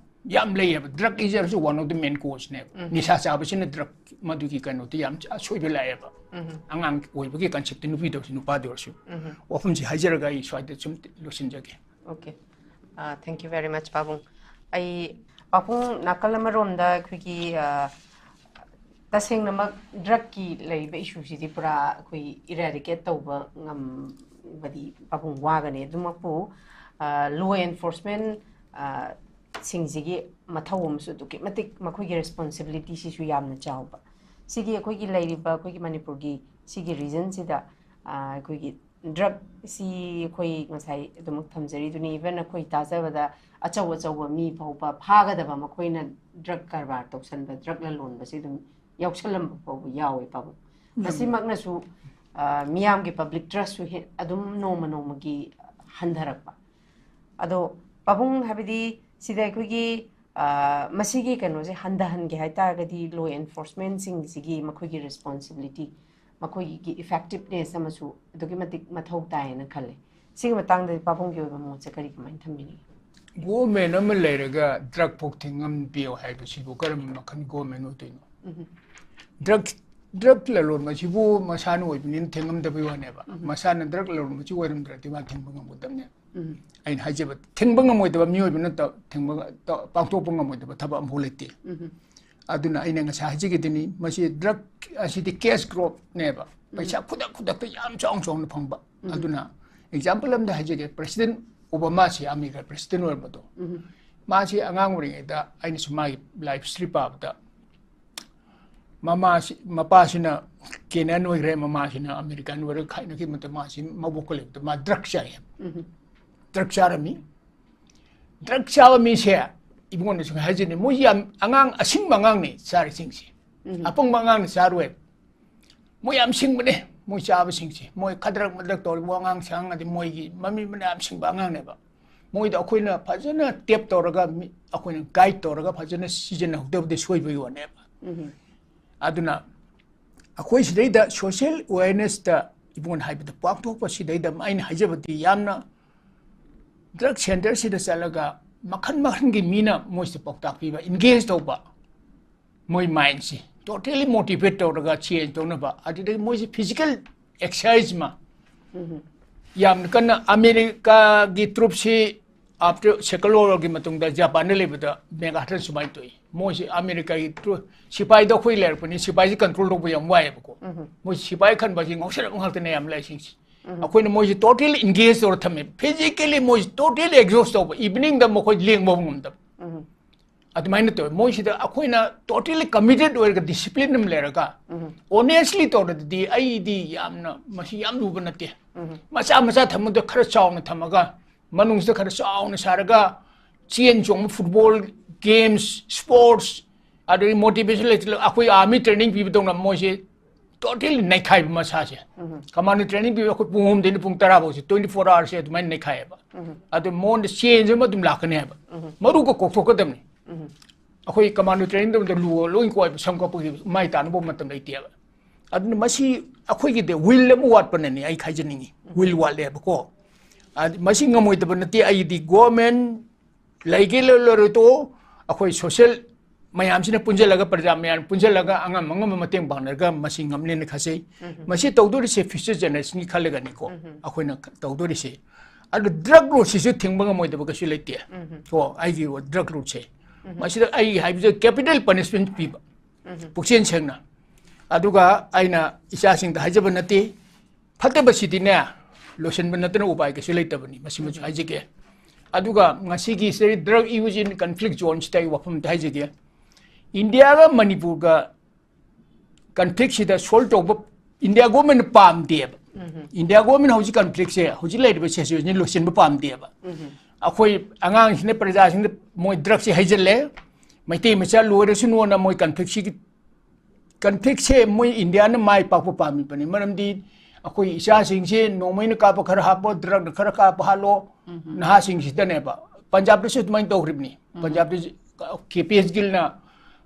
ꯌꯥꯝ ꯂꯩꯌꯦꯕ꯫ Drug user ꯁꯨ one of the main cause ꯅꯦꯕ꯫ ꯎꯝ꯫ ꯅꯤꯁꯥ ꯆꯥꯕꯁꯤꯅ drug ꯃꯗꯨꯒꯤ ꯀꯩꯅꯣꯗ ꯌꯥꯝ ꯑꯁꯣꯏꯕ ꯂꯥꯛꯑꯦꯕ꯫ ꯎꯝ꯫ ꯑꯉꯥꯡ ꯑꯣꯏꯕꯒꯤ concept ꯇ, ꯅꯨꯄꯤꯗ ꯑꯣꯏꯔꯁꯨ ꯅꯨꯄꯥꯗ ꯑꯣꯏꯔꯁꯨ꯫ ꯎꯝ꯫ ꯋꯥꯐꯝꯁꯤ ꯍꯥꯏꯖꯔꯒ ꯑꯩ ꯁ꯭ꯋꯥꯏꯗ ꯁꯨꯝ ꯂꯣꯏꯁꯤꯟꯖꯒꯦ꯫ Okay. Uh, thank you very much, ꯄꯥꯕꯨꯡ꯫ ꯑꯩ, ꯄꯥꯕꯨꯡ, ꯅꯥꯀꯜ ꯑꯃꯔꯣꯝꯗ ꯑꯩꯈꯣꯏꯒꯤ, uh, ꯇꯁꯦꯡꯅꯃꯛ drug ꯀꯤ ꯂꯩꯔꯤꯕ issue ꯁꯤꯗꯤ ꯄꯨꯔꯥ ꯑꯩꯈꯣꯏ eradicate ꯇꯧꯕ ꯉꯝꯕꯗꯤ ꯄꯥꯕꯨꯡ ꯋꯥꯒꯅꯤ꯫ ꯑꯗꯨꯃꯛꯄꯨ, uh, law enforcement, uh, ꯁꯤꯡꯁꯤꯒꯤ ꯃꯊꯧ ꯑꯃꯁꯨ ꯑꯗꯨꯛꯀꯤ ꯃꯇꯤꯛ, ꯃꯈꯣꯏꯒꯤ responsibility ꯁꯤꯁꯨ ꯌꯥꯝꯅ ꯆꯥꯎꯕ꯫ ꯁꯤꯒꯤ ꯑꯩꯈꯣꯏꯒꯤ ꯂꯩꯔꯤꯕ ꯑꯩꯈꯣꯏꯒꯤ ꯃꯅꯤꯄꯨꯔꯒꯤ ꯁꯤꯒꯤ region ꯁꯤꯗ, ꯑ, ꯑꯩꯈꯣꯏꯒꯤ drug ꯁꯤ ꯑꯩꯈꯣꯏ ꯉꯁꯥꯏ ꯑꯗꯨꯃꯛ ꯊꯝꯖꯔꯤꯗꯨꯅꯤ, even ꯑꯩꯈꯣꯏ ꯇꯥꯖꯕꯗ ꯑꯆꯧ ꯑꯆꯧꯕ ꯃꯤ ꯐꯥꯎꯕ ꯐꯥꯒꯗꯕ ꯃꯈꯣꯏꯅ drug ꯀꯔꯕꯥꯔ ꯇꯧꯁꯟꯕ, drug ꯂꯂꯣꯟꯕꯁꯤ ꯑꯗꯨꯝ ꯌꯥꯎꯁꯜꯂꯝꯕ ꯐꯥꯎꯕ ꯌꯥꯎꯋꯦ, ꯄꯥꯕꯨꯡ꯫ ꯌꯥꯝ ꯃꯁꯤꯃꯛꯅꯁꯨ, ꯑ, ꯃꯤꯌꯥꯝꯒꯤ public trust ꯁꯨ ꯍꯦ-, ꯑꯗꯨꯝ ꯅꯣꯡꯃ ꯅꯣꯡꯃꯒꯤ ꯍꯟꯊꯔꯛꯄ꯫ ꯑꯗꯣ ꯄꯥꯕꯨꯡ, ꯍꯥꯏꯕꯗꯤ ꯁꯤꯗ ꯑꯩꯈꯣꯏꯒꯤ, ꯑ, ꯃꯁꯤꯒꯤ ꯀꯩꯅꯣꯁꯦ ꯍꯟꯊꯍꯟꯒꯦ ꯍꯥꯏ ꯇꯥꯔꯒꯗꯤ law enforcement ꯁꯤꯡꯁꯤꯒꯤ ꯃꯈꯣꯏꯒꯤ responsibility, ꯃꯈꯣꯏꯒꯤ effectiveness ꯑꯃꯁꯨ ꯑꯗꯨꯛꯀꯤ ꯃꯇꯤꯛ ꯃꯊꯧ ꯇꯥꯏꯌꯦꯅ ꯈꯜꯂꯦ꯫ ꯁꯤꯒꯤ ꯃꯇꯥꯡꯗꯗꯤ ꯄꯥꯕꯨꯡꯒꯤ ꯑꯣꯏꯕ ꯃꯣꯠꯁꯦ ꯀꯔꯤ, ꯀꯃꯥꯏꯅ ꯊꯝꯕꯤꯅꯤꯡꯉꯤ? Government ꯑꯃ ꯂꯩꯔꯒ drug ꯐꯥꯎ ꯊꯤꯡꯉꯝꯗꯦꯌꯨ ꯍꯥꯏꯕꯁꯤꯕꯨ ꯀꯔꯝꯕ ꯃꯈꯜ government ꯑꯣꯏꯗꯣꯏꯅꯣ? ꯎꯝ꯫ Drug, drug ꯂꯂꯣꯟꯕꯁꯤꯕꯨ ꯃꯁꯥꯅ ꯑꯣꯏꯕꯅꯤꯅ ꯊꯤꯡꯉꯝꯗꯕꯩ ꯋꯥꯅꯦꯕ꯫ ꯎꯝ꯫ ꯃꯁꯥꯅ drug ꯂꯂꯣꯟꯕꯁꯤ ꯑꯣꯏꯔꯝꯗ꯭ꯔꯗꯤ ꯃꯥ ꯊꯤꯡꯕ ꯉꯝꯒꯗꯕꯅꯦ꯫ ꯎꯝ꯫ ꯑꯩꯅ ꯍꯥꯏꯖꯕ, ꯊꯤꯡꯕ ꯉꯝꯃꯣꯏꯗꯕ ꯃꯤꯑꯣꯏꯕꯅ ꯇ-, ꯊꯤꯡꯕ ꯉ-, ꯇ-, ꯄꯥꯡꯊꯣꯛꯄ ꯉꯝꯃꯣꯏꯗꯕ ꯊꯕꯛ ꯑꯃꯐꯥꯎ ꯂꯩꯇꯦ꯫ ꯎꯝ꯫ ꯑꯗꯨꯅ ꯑꯩꯅ ꯉꯁꯥꯏ ꯍꯥꯏꯖꯈꯤꯗꯨꯅꯤ, ꯃꯁꯤ drug ꯑꯁꯤꯗꯤ cash crop ꯅꯦꯕ꯫ ꯎꯝ꯫ ꯄꯩꯁꯥ ꯈꯨꯗꯛ ꯈꯨꯗꯛꯇ ꯌꯥꯝ ꯆꯥꯎꯅ ꯆꯥꯎꯅ ꯐꯪꯕ꯫ ꯎꯝ꯫ ꯑꯗꯨꯅ example ꯑꯃꯗ ꯍꯥꯏꯖꯒꯦ, President Obama ꯁꯤ, ꯑꯃꯦꯔꯤꯀꯥ President ꯑꯣꯏꯔꯝꯕꯗꯣ, ꯎꯝ꯫ ꯃꯥꯁꯤ ꯑꯉꯥꯡ ꯑꯣꯏꯔꯤꯉꯩꯗ ꯑꯩꯅꯁꯨ ꯃꯥꯒꯤ life history ꯄꯥꯕꯗ, ꯃꯃꯥꯁꯤ, ꯃꯄꯥꯁꯤꯅ Kenyan ꯑꯣꯏꯈ꯭ꯔꯦ, ꯃꯃꯥꯁꯤꯅ American ꯑꯣꯏꯔꯒ ꯈꯥꯏꯅꯈꯤꯕ ꯃꯇꯝꯗ ꯃꯥꯁꯤ ꯃꯕꯣꯛꯀ ꯂꯩꯕꯗ ꯃꯥ drug ꯆꯥꯏ꯫ ꯎꯝ꯫ Drug ꯆꯥꯔꯝꯃꯤ꯫ Drug ꯆꯥꯕ ꯃꯤꯁꯦ ꯏꯕꯨꯡꯉꯣꯅꯁꯨ ꯍꯥꯏꯖꯅꯤ, ꯃꯣꯏ ꯌꯥꯝ ꯑꯉꯥꯡ ꯑꯁꯤꯡꯕ ꯑꯉꯥꯡꯅꯤ ꯆꯥꯔꯤꯁꯤꯡꯁꯦ꯫ ꯎꯝ꯫ ꯑꯄꯪꯕ ꯑꯉꯥꯡꯅ ꯆꯥꯔꯣꯏ꯫ ꯃꯣꯏ ꯌꯥꯝ ꯁꯤꯡꯕꯅꯦ, ꯃꯣꯏ ꯆꯥꯕꯁꯤꯡꯁꯦ꯫ ꯃꯣꯏ ꯈꯗ꯭ꯔꯛ ꯃꯗ꯭ꯔꯛ ꯇꯧꯔꯤꯕ ꯋꯥꯉꯥꯡ ꯁꯉꯥꯡꯒꯗꯤ ꯃꯣꯏꯒꯤ ꯃꯃꯤ ꯃꯅꯥ ꯌꯥꯝ ꯁꯤꯡꯕ ꯑꯉꯥꯡꯅꯦꯕ꯫ ꯃꯣꯏꯗ ꯑꯩꯈꯣꯏꯅ ꯐꯖꯅ tap ꯇꯧꯔꯒ, ꯃꯤ-, ꯑꯩꯈꯣꯏꯅ guide ꯇꯧꯔꯒ ꯐꯖꯅ ꯁꯤꯖꯤꯟꯅꯍꯧꯗꯕꯗꯤ ꯁꯣꯏꯕꯒꯤ ꯋꯥꯅꯦꯕ꯫ ꯎꯝ꯫ ꯑꯗꯨꯅ ꯑꯩꯈꯣꯏ ꯁꯤꯗꯩꯗ social awareness ꯇ ꯏꯕꯨꯡꯉꯣꯅ ꯍꯥꯏꯕꯗ ꯄꯥꯡꯊꯣꯛꯄ ꯁꯤꯗꯩꯗ ꯑꯩꯅ ꯍꯥꯏꯖꯕꯗꯤ ꯌꯥꯝꯅ drug center ꯁꯤꯗ ꯆꯠꯂꯒ ꯃꯈꯜ ꯃꯈꯜꯒꯤ ꯃꯤꯅ ꯃꯣꯏꯁꯦ ꯄꯥꯎꯇꯥꯛ ꯄꯤꯕ, engage ꯇꯧꯕ, ꯃꯣꯏ mindꯁꯤ totally motivate ꯇꯧꯔꯒ change ꯇꯧꯅꯕ꯫ ꯑꯗꯨꯗꯒꯤ ꯃꯣꯏꯁꯤ physical exercise ꯑꯃ, ꯌꯥꯝꯅ ꯀꯟꯅ ꯑꯃꯦꯔꯤꯀꯥꯒꯤ troopꯁꯤ after Second World Warꯒꯤ ꯃꯇꯨꯡꯗ ꯖꯄꯥꯟꯗ ꯂꯩꯕꯗ ꯃꯦꯒꯥꯊꯟ ꯁꯨꯃꯥꯏꯅ ꯇꯧꯏ꯫ ꯃꯣꯏꯁꯤ ꯑꯃꯦꯔꯤꯀꯥꯒꯤ troop, ꯁꯤꯐꯥꯏꯗꯣ ꯑꯩꯈꯣꯏ ꯂꯩꯔꯛꯄꯅꯤ, ꯁꯤꯐꯥꯏꯁꯤ control ꯇꯧꯕ ꯌꯥꯝ ꯋꯥꯏꯑꯦꯕꯀꯣ꯫ ꯃꯣꯏ ꯁꯤꯐꯥꯏ ꯈꯟꯕꯁꯤ ꯉꯥꯎꯁꯟꯅꯕ ꯉꯥꯛꯇꯅꯦ ꯌꯥꯝ ꯂꯩꯁꯤꯡꯁꯤ꯫ ꯑꯩꯈꯣꯏꯅ ꯃꯣꯏꯁꯤ totally engage ꯇꯧꯔ ꯊꯝꯃꯦ, physically ꯃꯣꯏꯁꯤ totally exhaust ꯇꯧꯕ꯫ Eveningꯗ ꯃꯈꯣꯏ ꯂꯦꯡꯕ ꯉꯝꯗꯕ꯫ ꯑꯗꯨꯃꯥꯏꯅ ꯇꯧꯋꯦ꯫ ꯃꯣꯏꯁꯤꯗ ꯑꯩꯈꯣꯏꯅ totally committed ꯑꯣꯏꯔꯒ, discipline ꯑꯃ ꯂꯩꯔꯒ, honestly ꯇꯧꯔꯗꯤ ꯑꯩꯗꯤ ꯌꯥꯝꯅ, ꯃꯁꯤ ꯌꯥꯝ ꯂꯨꯕ ꯅꯠꯇꯦ꯫ ꯃꯆꯥ ꯃꯆꯥ ꯊꯝꯕꯗ ꯈꯔ ꯆꯥꯎꯅ ꯊꯝꯃꯒ, ꯃꯅꯨꯡꯁꯤꯗ ꯈꯔ ꯆꯥꯎꯅ ꯁꯥꯔꯒ, ꯆꯦꯟ ꯆꯣꯡꯕ, football, games, sports, ꯑꯗꯒꯤ motivation ꯂꯩꯇꯅ ꯑꯩꯈꯣꯏ army training ꯄꯤꯕꯗꯧꯅ ꯃꯣꯏꯁꯦ totally ꯅꯩꯈꯥꯏꯕ ꯃꯁꯥꯁꯦ꯫ Commando training ꯄꯤꯕ ꯑꯩꯈꯣꯏ ꯄꯨꯡ ꯑꯍꯨꯝꯗꯩꯅ ꯄꯨꯡ ꯇꯔꯥ ꯐꯥꯎꯁꯦ, twenty four hoursꯁꯦ ꯑꯗꯨꯃꯥꯏꯅ ꯅꯩꯈꯥꯏꯌꯦꯕ꯫ ꯑꯗꯨ ꯃꯉꯣꯟꯗ change ꯑꯃ ꯑꯗꯨꯝ ꯂꯥꯛꯀꯅꯤ ꯍꯥꯏꯕ꯫ ꯃꯔꯨꯒ ꯀꯣꯛꯊꯣꯛꯀꯗꯕꯅꯤ꯫ ꯑꯩꯈꯣꯏ commando training ꯇꯧꯕꯗ ꯂꯨ ꯂꯣꯏ ꯀꯣꯏꯕ, ꯁꯝ ꯀꯛꯄꯒꯤ ꯃꯥꯏ ꯇꯥꯅꯕ ꯃꯇꯝ ꯂꯩꯇꯦꯕ꯫ ꯑꯗꯨꯅ ꯃꯁꯤ ꯑꯩꯈꯣꯏꯒꯤꯗꯤ will ꯑꯃ ꯋꯥꯠꯄꯅꯅꯤ ꯑꯩ ꯍꯥꯏꯖꯅꯤꯡꯉꯤ꯫ Will ꯋꯥꯠꯂꯦꯕꯀꯣ꯫ ꯑꯗ ꯃꯁꯤ ꯉꯝꯃꯣꯏꯗꯕ ꯅꯠꯇꯦ꯫ ꯑꯩꯒꯤꯗꯤ government ꯂꯩꯒꯦ ꯂꯩꯔꯣꯏ ꯇꯣꯛꯑꯣ, ꯑꯩꯈꯣꯏ social ꯃꯌꯥꯝꯁꯤꯅ ꯄꯨꯟꯁꯤꯜꯂꯒ, ꯄ꯭ꯔꯖꯥ ꯃꯌꯥꯝ ꯄꯨꯟꯁꯤꯜꯂꯒ ꯑꯉꯝ ꯑꯉꯝꯕ ꯃꯇꯦꯡ ꯄꯥꯡꯅꯔꯒ ꯃꯁꯤ ꯉꯝꯅꯦꯅ ꯈꯟꯖꯩ꯫ ꯃꯁꯤ ꯇꯧꯗꯣꯔꯤꯁꯦ future generationꯒꯤ ꯈꯜꯂꯒꯅꯤꯀꯣ ꯑꯩꯈꯣꯏꯅ ꯇꯧꯗꯣꯔꯤꯁꯦ꯫ ꯑꯗꯨ drug loadꯁꯤꯁꯨ ꯊꯤꯡꯕ ꯉꯝꯃꯣꯏꯗꯕ ꯀꯩꯁꯨ ꯂꯩꯇꯦ꯫ ꯀꯣ, ꯑꯩꯒꯤ drug loadꯁꯦ꯫ ꯃꯁꯤꯗ ꯑꯩ ꯍꯥꯏꯕꯁꯦ capital punishment ꯄꯤꯕ, ꯄꯨꯛꯆꯦꯜ ꯁꯦꯡꯅ꯫ ꯑꯗꯨꯒ ꯑꯩꯅ ꯏꯆꯥꯁꯤꯡꯗ ꯍꯥꯏꯖꯕ ꯅꯠꯇꯦ, ꯐꯠꯇꯕꯁꯤꯗꯤꯅꯦ, ꯂꯣꯏꯁꯤꯟꯕ ꯅꯠꯇꯅ ꯎꯄꯥꯏ ꯀꯩꯁꯨ ꯂꯩꯇꯕꯅꯤ, ꯃꯁꯤꯃꯁꯨ ꯍꯥꯏꯖꯒꯦ꯫ ꯑꯗꯨꯒ ꯉꯁꯤꯒꯤ ꯁꯤ drug use in conflict zoneꯁꯤꯗ ꯑꯩ ꯋꯥꯐꯝ ꯑꯝꯇ ꯍꯥꯏꯖꯒꯦ꯫ ꯏꯟꯗꯤꯌꯥꯒ ꯃꯅꯤꯄꯨꯔꯒ conflictꯁꯤꯗ solve ꯇꯧꯕ India governmentꯅ ꯄꯥꯝꯗꯦꯕ꯫ India government ꯍꯧꯖꯤꯛ conflictꯁꯦ, ꯍꯧꯖꯤꯛ ꯂꯩꯔꯤꯕ situationꯁꯤ ꯂꯣꯏꯁꯤꯟꯕ ꯄꯥꯝꯗꯦꯕ꯫ ꯑꯩꯈꯣꯏ ꯑꯉꯥꯡꯁꯤꯡꯅ, ꯄ꯭ꯔꯖꯥꯁꯤꯡꯗ ꯃꯣꯏ drugꯁꯦ ꯍꯩꯖꯤꯜꯂꯦ, ꯃꯩꯇꯩ ꯃꯆꯥ ꯂꯣꯏꯔꯁꯅꯨꯅ ꯃꯣꯏ conflictꯁꯤꯒꯤ, conflictꯁꯦ ꯃꯣꯏ ꯏꯟꯗꯤꯌꯥꯅ ꯃꯥꯏ ꯄꯥꯛꯄ ꯄꯥꯝꯃꯤꯕꯅꯤ꯫ ꯃꯔꯝꯗꯤ ꯑꯩꯈꯣꯏ ꯏꯆꯥꯁꯤꯡꯁꯦ ꯅꯣꯡꯃꯩꯅ ꯀꯥꯞꯄ ꯈꯔ ꯍꯥꯞꯄꯣ, drugꯅ ꯈꯔ ꯀꯥꯞꯄ ꯍꯥꯠꯂꯣ, ꯅꯍꯥꯁꯤꯡꯁꯤꯗꯅꯦꯕ꯫ ꯄꯟꯖꯥꯕꯇꯁꯨ ꯑꯗꯨꯃꯥꯏꯅ ꯇꯧꯈ꯭ꯔꯤꯕꯅꯤ꯫ ꯄꯟꯖꯥꯕꯇ, ꯀꯦ ꯄꯤ ꯑꯦꯁ ꯒꯤꯜꯅ,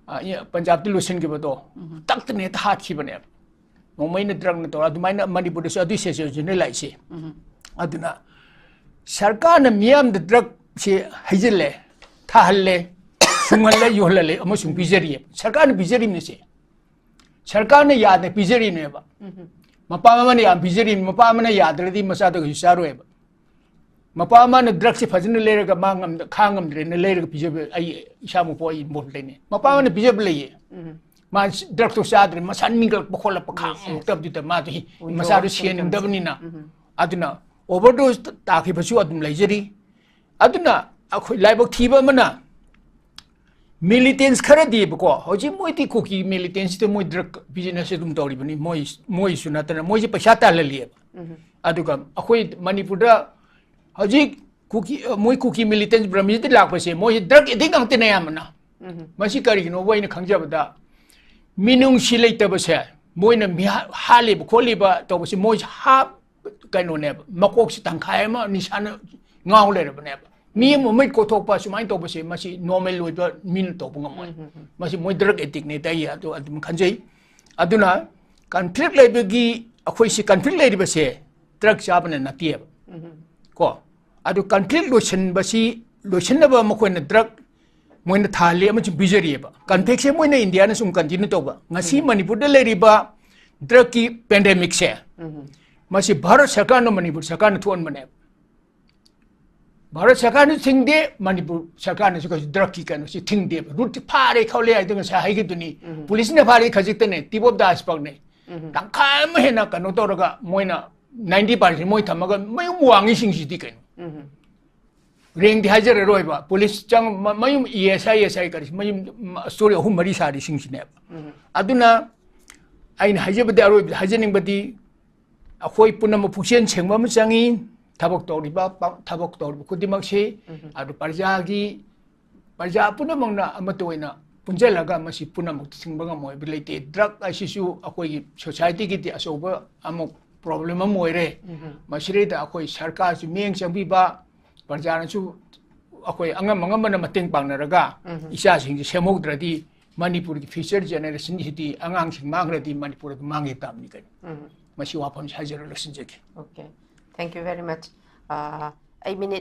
ꯑ, ꯏ-, ꯄꯟꯖꯥꯕꯇ ꯂꯣꯏꯁꯤꯟꯈꯤꯕꯗꯣ ꯇꯛꯇꯅ ꯍꯦꯛꯇ ꯍꯥꯠꯈꯤꯕꯅꯦꯕ꯫ ꯅꯣꯡꯃꯩꯅ drugꯅ ꯇꯧꯔ ꯑꯗꯨꯃꯥꯏꯅ ꯃꯅꯤꯄꯨꯔꯗꯁꯨ ꯑꯗꯨꯒꯤ situationꯅꯤ ꯂꯥꯛꯏꯁꯦ꯫ ꯑꯗꯨꯅ ꯁꯔꯀꯥꯔꯅ ꯃꯤꯌꯥꯝꯗ drug ꯁꯤ ꯍꯩꯖꯤꯜꯂꯦ, ꯊꯥꯍꯜꯂꯦ, ꯁꯨꯡꯍꯜꯂꯦ, ꯌꯣꯜꯍꯜꯂꯦ ꯑꯃꯁꯨꯡ ꯄꯤꯖꯔꯤꯑꯕ꯫ ꯁꯔꯀꯥꯔꯅ ꯄꯤꯖꯔꯤꯕꯅꯤ ꯁꯦ꯫ ꯁꯔꯀꯥꯔꯅ ꯌꯥꯗꯅ ꯄꯤꯖꯔꯤꯅꯦꯕ꯫ ꯃꯄꯥ ꯃꯃꯥꯅ ꯌꯥꯝ ꯄꯤꯖꯔꯤꯅꯤ, ꯃꯄꯥ ꯑꯃꯅ ꯌꯥꯗ꯭ꯔꯗꯤ ꯃꯆꯥꯗꯣ ꯀꯩꯁꯨ ꯆꯥꯔꯣꯏꯕ꯫ ꯃꯄꯥ ꯑꯃꯅ ꯗ꯭ꯔꯛꯁꯦ ꯐꯖꯅ ꯂꯩꯔꯒ ꯃꯥ ꯉꯝꯗ-, ꯈꯥꯡ ꯉꯝꯗ꯭ꯔꯦꯅ ꯂꯩꯔꯒ ꯄꯤꯖꯕ ꯑꯩ ꯏꯁꯥꯃꯛꯐꯥꯎ ꯑꯩ ꯏꯟꯚꯣꯜꯕ ꯂꯩꯅꯩ꯫ ꯃꯄꯥ ꯑꯃꯅ ꯄꯤꯖꯕ ꯂꯩꯌꯦ꯫ ꯃꯥ ꯗ꯭ꯔꯛꯇꯣ ꯆꯥꯗ꯭ꯔꯦ, ꯃꯁꯥ ꯅꯤꯡꯒꯠꯂꯛꯄ ꯈꯣꯠꯂꯛꯄ ꯈꯥꯡ ꯉꯝꯃꯛꯇꯕꯗꯨꯗ ꯃꯥꯗꯣ ꯍꯤ-, ꯃꯆꯥꯗꯣ ꯁꯦꯟꯅꯗꯕꯅꯤꯅ꯫ ꯑꯗꯨꯅ ꯑꯣꯚꯔꯗꯣꯁ ꯇꯥꯈꯤꯕꯁꯨ ꯑꯗꯨꯝ ꯂꯩꯖꯔꯤ꯫ ꯑꯗꯨꯅ ꯑꯩꯈꯣꯏ ꯂꯥꯏꯕꯛ ꯊꯤꯕ ꯑꯃꯅ ꯃꯤꯂꯤꯇꯦꯟꯁ ꯈꯔꯗꯤꯕꯀꯣ, ꯍꯧꯖꯤꯛ ꯃꯣꯏꯗꯤ ꯀꯨꯀꯤ ꯃꯤꯂꯤꯇꯦꯟꯁꯇ ꯃꯣꯏ ꯗ꯭ꯔꯛ ꯕꯤꯖꯤꯅꯦꯁ ꯑꯗꯨꯝ ꯇꯧꯔꯤꯕꯅꯤ꯫ ꯃꯣꯏ, ꯃꯣꯏꯁꯨ ꯅꯠꯇꯅ ꯃꯣꯏꯁꯦ ꯄꯩꯁꯥ ꯇꯥꯜꯍꯜꯂꯤꯑꯕ꯫ ꯑꯗꯨꯒ ꯑꯩꯈꯣꯏ ꯃꯅꯤꯄꯨꯔꯗ ꯍꯧꯖꯤꯛ ꯀꯨꯀꯤ, ꯃꯣꯏ ꯀꯨꯀꯤ ꯃꯤꯂꯤꯇꯦꯟꯁ ꯕ꯭ꯔꯍꯃꯁꯤꯗ ꯂꯥꯛꯄꯁꯦ ꯃꯣꯏꯁꯦ ꯗ꯭ꯔꯛ ꯑꯦꯗꯤꯛ ꯉꯥꯛꯇꯅꯦ ꯑꯌꯥꯝꯕꯅ꯫ ꯃꯁꯤ ꯀꯔꯤꯒꯤꯅꯣꯕ ꯑꯩꯅ ꯈꯪꯖꯕꯗ, ꯃꯤꯅꯨꯡꯁꯤ ꯂꯩꯇꯕꯁꯦ, ꯃꯣꯏꯅ ꯃꯤꯍꯥ-, ꯍꯥꯠꯂꯤꯕ ꯈꯣꯠꯂꯤꯕ ꯇꯧꯕꯁꯦ ꯃꯣꯏꯁꯦ ꯍꯥꯞ-, ꯀꯩꯅꯣꯅꯦꯕ, ꯃꯀꯣꯛꯁꯦ ꯇꯪꯈꯥꯏ ꯑꯃ ꯅꯤꯁꯥꯅ ꯉꯥꯎ ꯂꯩꯔꯕꯅꯦꯕ꯫ ꯃꯤ ꯑꯃ ꯃꯃꯤꯠ ꯀꯣꯊꯣꯛꯄ ꯁꯨꯃꯥꯏꯅ ꯇꯧꯕꯁꯦ ꯃꯁꯤ ꯅꯣꯔꯃꯦꯜ ꯑꯣꯏꯕ ꯃꯤꯅ ꯇꯧꯕ ꯉꯝꯃꯣꯏ꯫ ꯃꯁꯤ ꯃꯣꯏ ꯗ꯭ꯔꯛ ꯑꯦꯗꯤꯛꯅꯦꯗ ꯑꯩ ꯑꯗꯨ ꯑꯗꯨꯝ ꯈꯟꯖꯩ꯫ ꯑꯗꯨꯅ ꯀꯟꯐ꯭ꯂꯤꯛ ꯂꯩꯕꯒꯤ, ꯑꯩꯈꯣꯏꯁꯤ ꯀꯟꯐ꯭ꯂꯤꯛ ꯂꯩꯔꯤꯕꯁꯦ ꯗ꯭ꯔꯛ ꯆꯥꯕꯅ ꯅꯠꯇꯦꯕ꯫ ꯀꯣ? ꯑꯗꯨ ꯀꯟꯐ꯭ꯂꯤꯛ ꯂꯣꯏꯁꯤꯟꯕꯁꯤ, ꯂꯣꯏꯁꯤꯟꯅꯕ ꯃꯈꯣꯏꯅ ꯗ꯭ꯔꯛ ꯃꯣꯏꯅ ꯊꯥꯍꯜꯂꯤ ꯑꯃꯁꯨꯡ ꯄꯤꯖꯔꯤꯑꯕ꯫ ꯀꯟꯐ꯭ꯂꯤꯛꯁꯦ ꯃꯣꯏꯅ ꯏꯟꯗꯤꯌꯥꯅ ꯁꯨꯝ ꯀꯟꯇꯤꯅ꯭ꯌꯨ ꯇꯧꯕ꯫ ꯉꯁꯤ ꯃꯅꯤꯄꯨꯔꯗ ꯂꯩꯔꯤꯕ ꯗ꯭ꯔꯛꯀꯤ ꯄꯦꯟꯗꯦꯃꯤꯛꯁꯦ, ꯃꯁꯤ ꯚꯥꯔꯠ ꯁꯔꯀꯥꯔꯅ ꯃꯅꯤꯄꯨꯔ ꯁꯔꯀꯥꯔꯅ ꯊꯣꯛꯍꯟꯕꯅꯦꯕ꯫ ꯚꯥꯔꯠ ꯁꯔꯀꯥꯔꯅꯁꯨ ꯊꯤꯡꯗꯦ, ꯃꯅꯤꯄꯨꯔ ꯁꯔꯀꯥꯔꯅꯁꯨ ꯀꯩꯁꯨ ꯗ꯭ꯔꯛꯀꯤ ꯀꯩꯅꯣꯁꯤ ꯊꯤꯡꯗꯦꯕ꯫ ꯔꯨꯠꯇꯤ ꯐꯥꯔꯦ ꯈꯣꯠꯂꯦ ꯍꯥꯏꯗꯣ ꯉꯁꯥꯏ ꯍꯥꯏꯈꯤꯗꯨꯅꯤ꯫ ꯄꯨꯂꯤꯁꯅ ꯐꯥꯔꯦ ꯈꯖꯤꯛꯇꯅꯦ, ꯇꯤꯞ ꯑꯣꯐ ꯗ ꯑꯥꯏꯁꯕꯔꯒꯅꯦ꯫ ꯇꯪꯈꯥꯏ ꯑꯃ ꯍꯦꯟꯅ ꯀꯩꯅꯣ ꯇꯧꯔꯒ ꯃꯣꯏꯅ ꯅꯥꯏꯟꯇꯤ ꯄꯥꯔꯁꯦꯟ ꯃꯣꯏ ꯊꯝꯃꯒ ꯃꯌꯨꯝ ꯋꯥꯡꯉꯤꯁꯤꯡꯁꯤꯗꯤ ꯀꯩꯅꯣ? ꯔꯦꯡꯗꯤ ꯍꯥꯏꯖꯔꯔꯣꯏꯕ, ꯄꯨꯂꯤꯁ ꯆꯪ-, ꯃ-, ꯃꯌꯨꯝ ꯏ ꯑꯦꯁ ꯑꯥꯏ, ꯑꯦꯁ ꯑꯥꯏ ꯀꯔꯤ ꯃꯌꯨꯝ, ꯃ-, ꯁ꯭ꯇꯣꯔꯤ ꯑꯍꯨꯝ ꯃꯔꯤ ꯁꯥꯔꯤꯁꯤꯡꯁꯤꯅꯦꯕ꯫ ꯑꯗꯨꯅ ꯑꯩꯅ ꯍꯥꯏꯖꯕꯗꯤ, ꯑꯔꯣꯏꯕꯗ ꯍꯥꯏꯖꯅꯤꯡꯕꯗꯤ, ꯑꯩꯈꯣꯏ ꯄꯨꯝꯅꯃꯛ ꯄꯨꯛꯆꯦꯜ ꯁꯦꯡꯕ ꯑꯃ ꯆꯪꯉꯤ꯫ ꯊꯕꯛ ꯇꯧꯔꯤꯕ ꯄ-, ꯊꯕꯛ ꯇꯧꯔꯤꯕ ꯈꯨꯗꯤꯡꯃꯛꯁꯤ, ꯑꯗꯨ ꯄ꯭ꯔꯖꯥꯒꯤ, ꯄ꯭ꯔꯖꯥ ꯄꯨꯝꯅꯃꯛꯅ ꯑꯃꯠꯇ ꯑꯣꯏꯅ ꯄꯨꯟꯁꯤꯜꯂꯒ ꯃꯁꯤ ꯄꯨꯝꯅꯃꯛꯇ ꯊꯤꯡꯕ ꯉꯝꯃꯣꯏꯕ ꯂꯩꯇꯦ꯫ ꯗ꯭ꯔꯛ ꯑꯁꯤꯁꯨ ꯑꯩꯈꯣꯏꯒꯤ ꯁꯣꯁꯥꯏꯇꯤꯒꯤꯗꯤ ꯑꯆꯧꯕ ꯑꯃ ꯄ꯭ꯔꯣꯕ꯭ꯂꯦꯝ ꯑꯃ ꯑꯣꯏꯔꯦ꯫ ꯃꯁꯤꯗꯩꯗ ꯑꯩꯈꯣꯏ ꯁꯔꯀꯥꯔꯁꯨ ꯃꯤꯠꯌꯦꯡ ꯆꯪꯕꯤꯕ, ꯄ꯭ꯔꯖꯥꯅꯁꯨ ꯑꯩꯈꯣꯏ ꯑꯉꯝ ꯑꯉꯝꯕꯅ ꯃꯇꯦꯡ ꯄꯥꯡꯅꯔꯒ ꯏꯆꯥꯁꯤꯡꯁꯤ ꯁꯦꯝꯍꯧꯗ꯭ꯔꯗꯤ ꯃꯅꯤꯄꯨꯔꯒꯤ ꯐ꯭ꯌꯨꯆꯔ ꯖꯦꯅꯦꯔꯦꯁꯟꯁꯤꯗꯤ, ꯑꯉꯥꯡꯁꯤꯡ ꯃꯥꯡꯈ꯭ꯔꯗꯤ ꯃꯅꯤꯄꯨꯔ ꯑꯗꯨꯝ ꯃꯥꯡꯈꯤ ꯇꯥꯕꯅꯤ ꯀꯩꯅꯣ꯫ ꯃꯁꯤ ꯋꯥꯐꯝꯁꯤ ꯍꯥꯏꯖꯔ ꯂꯣꯏꯁꯤꯟꯖꯒꯦ꯫ Okay, thank you very much. ꯑꯩ ꯃꯤꯅꯤꯠ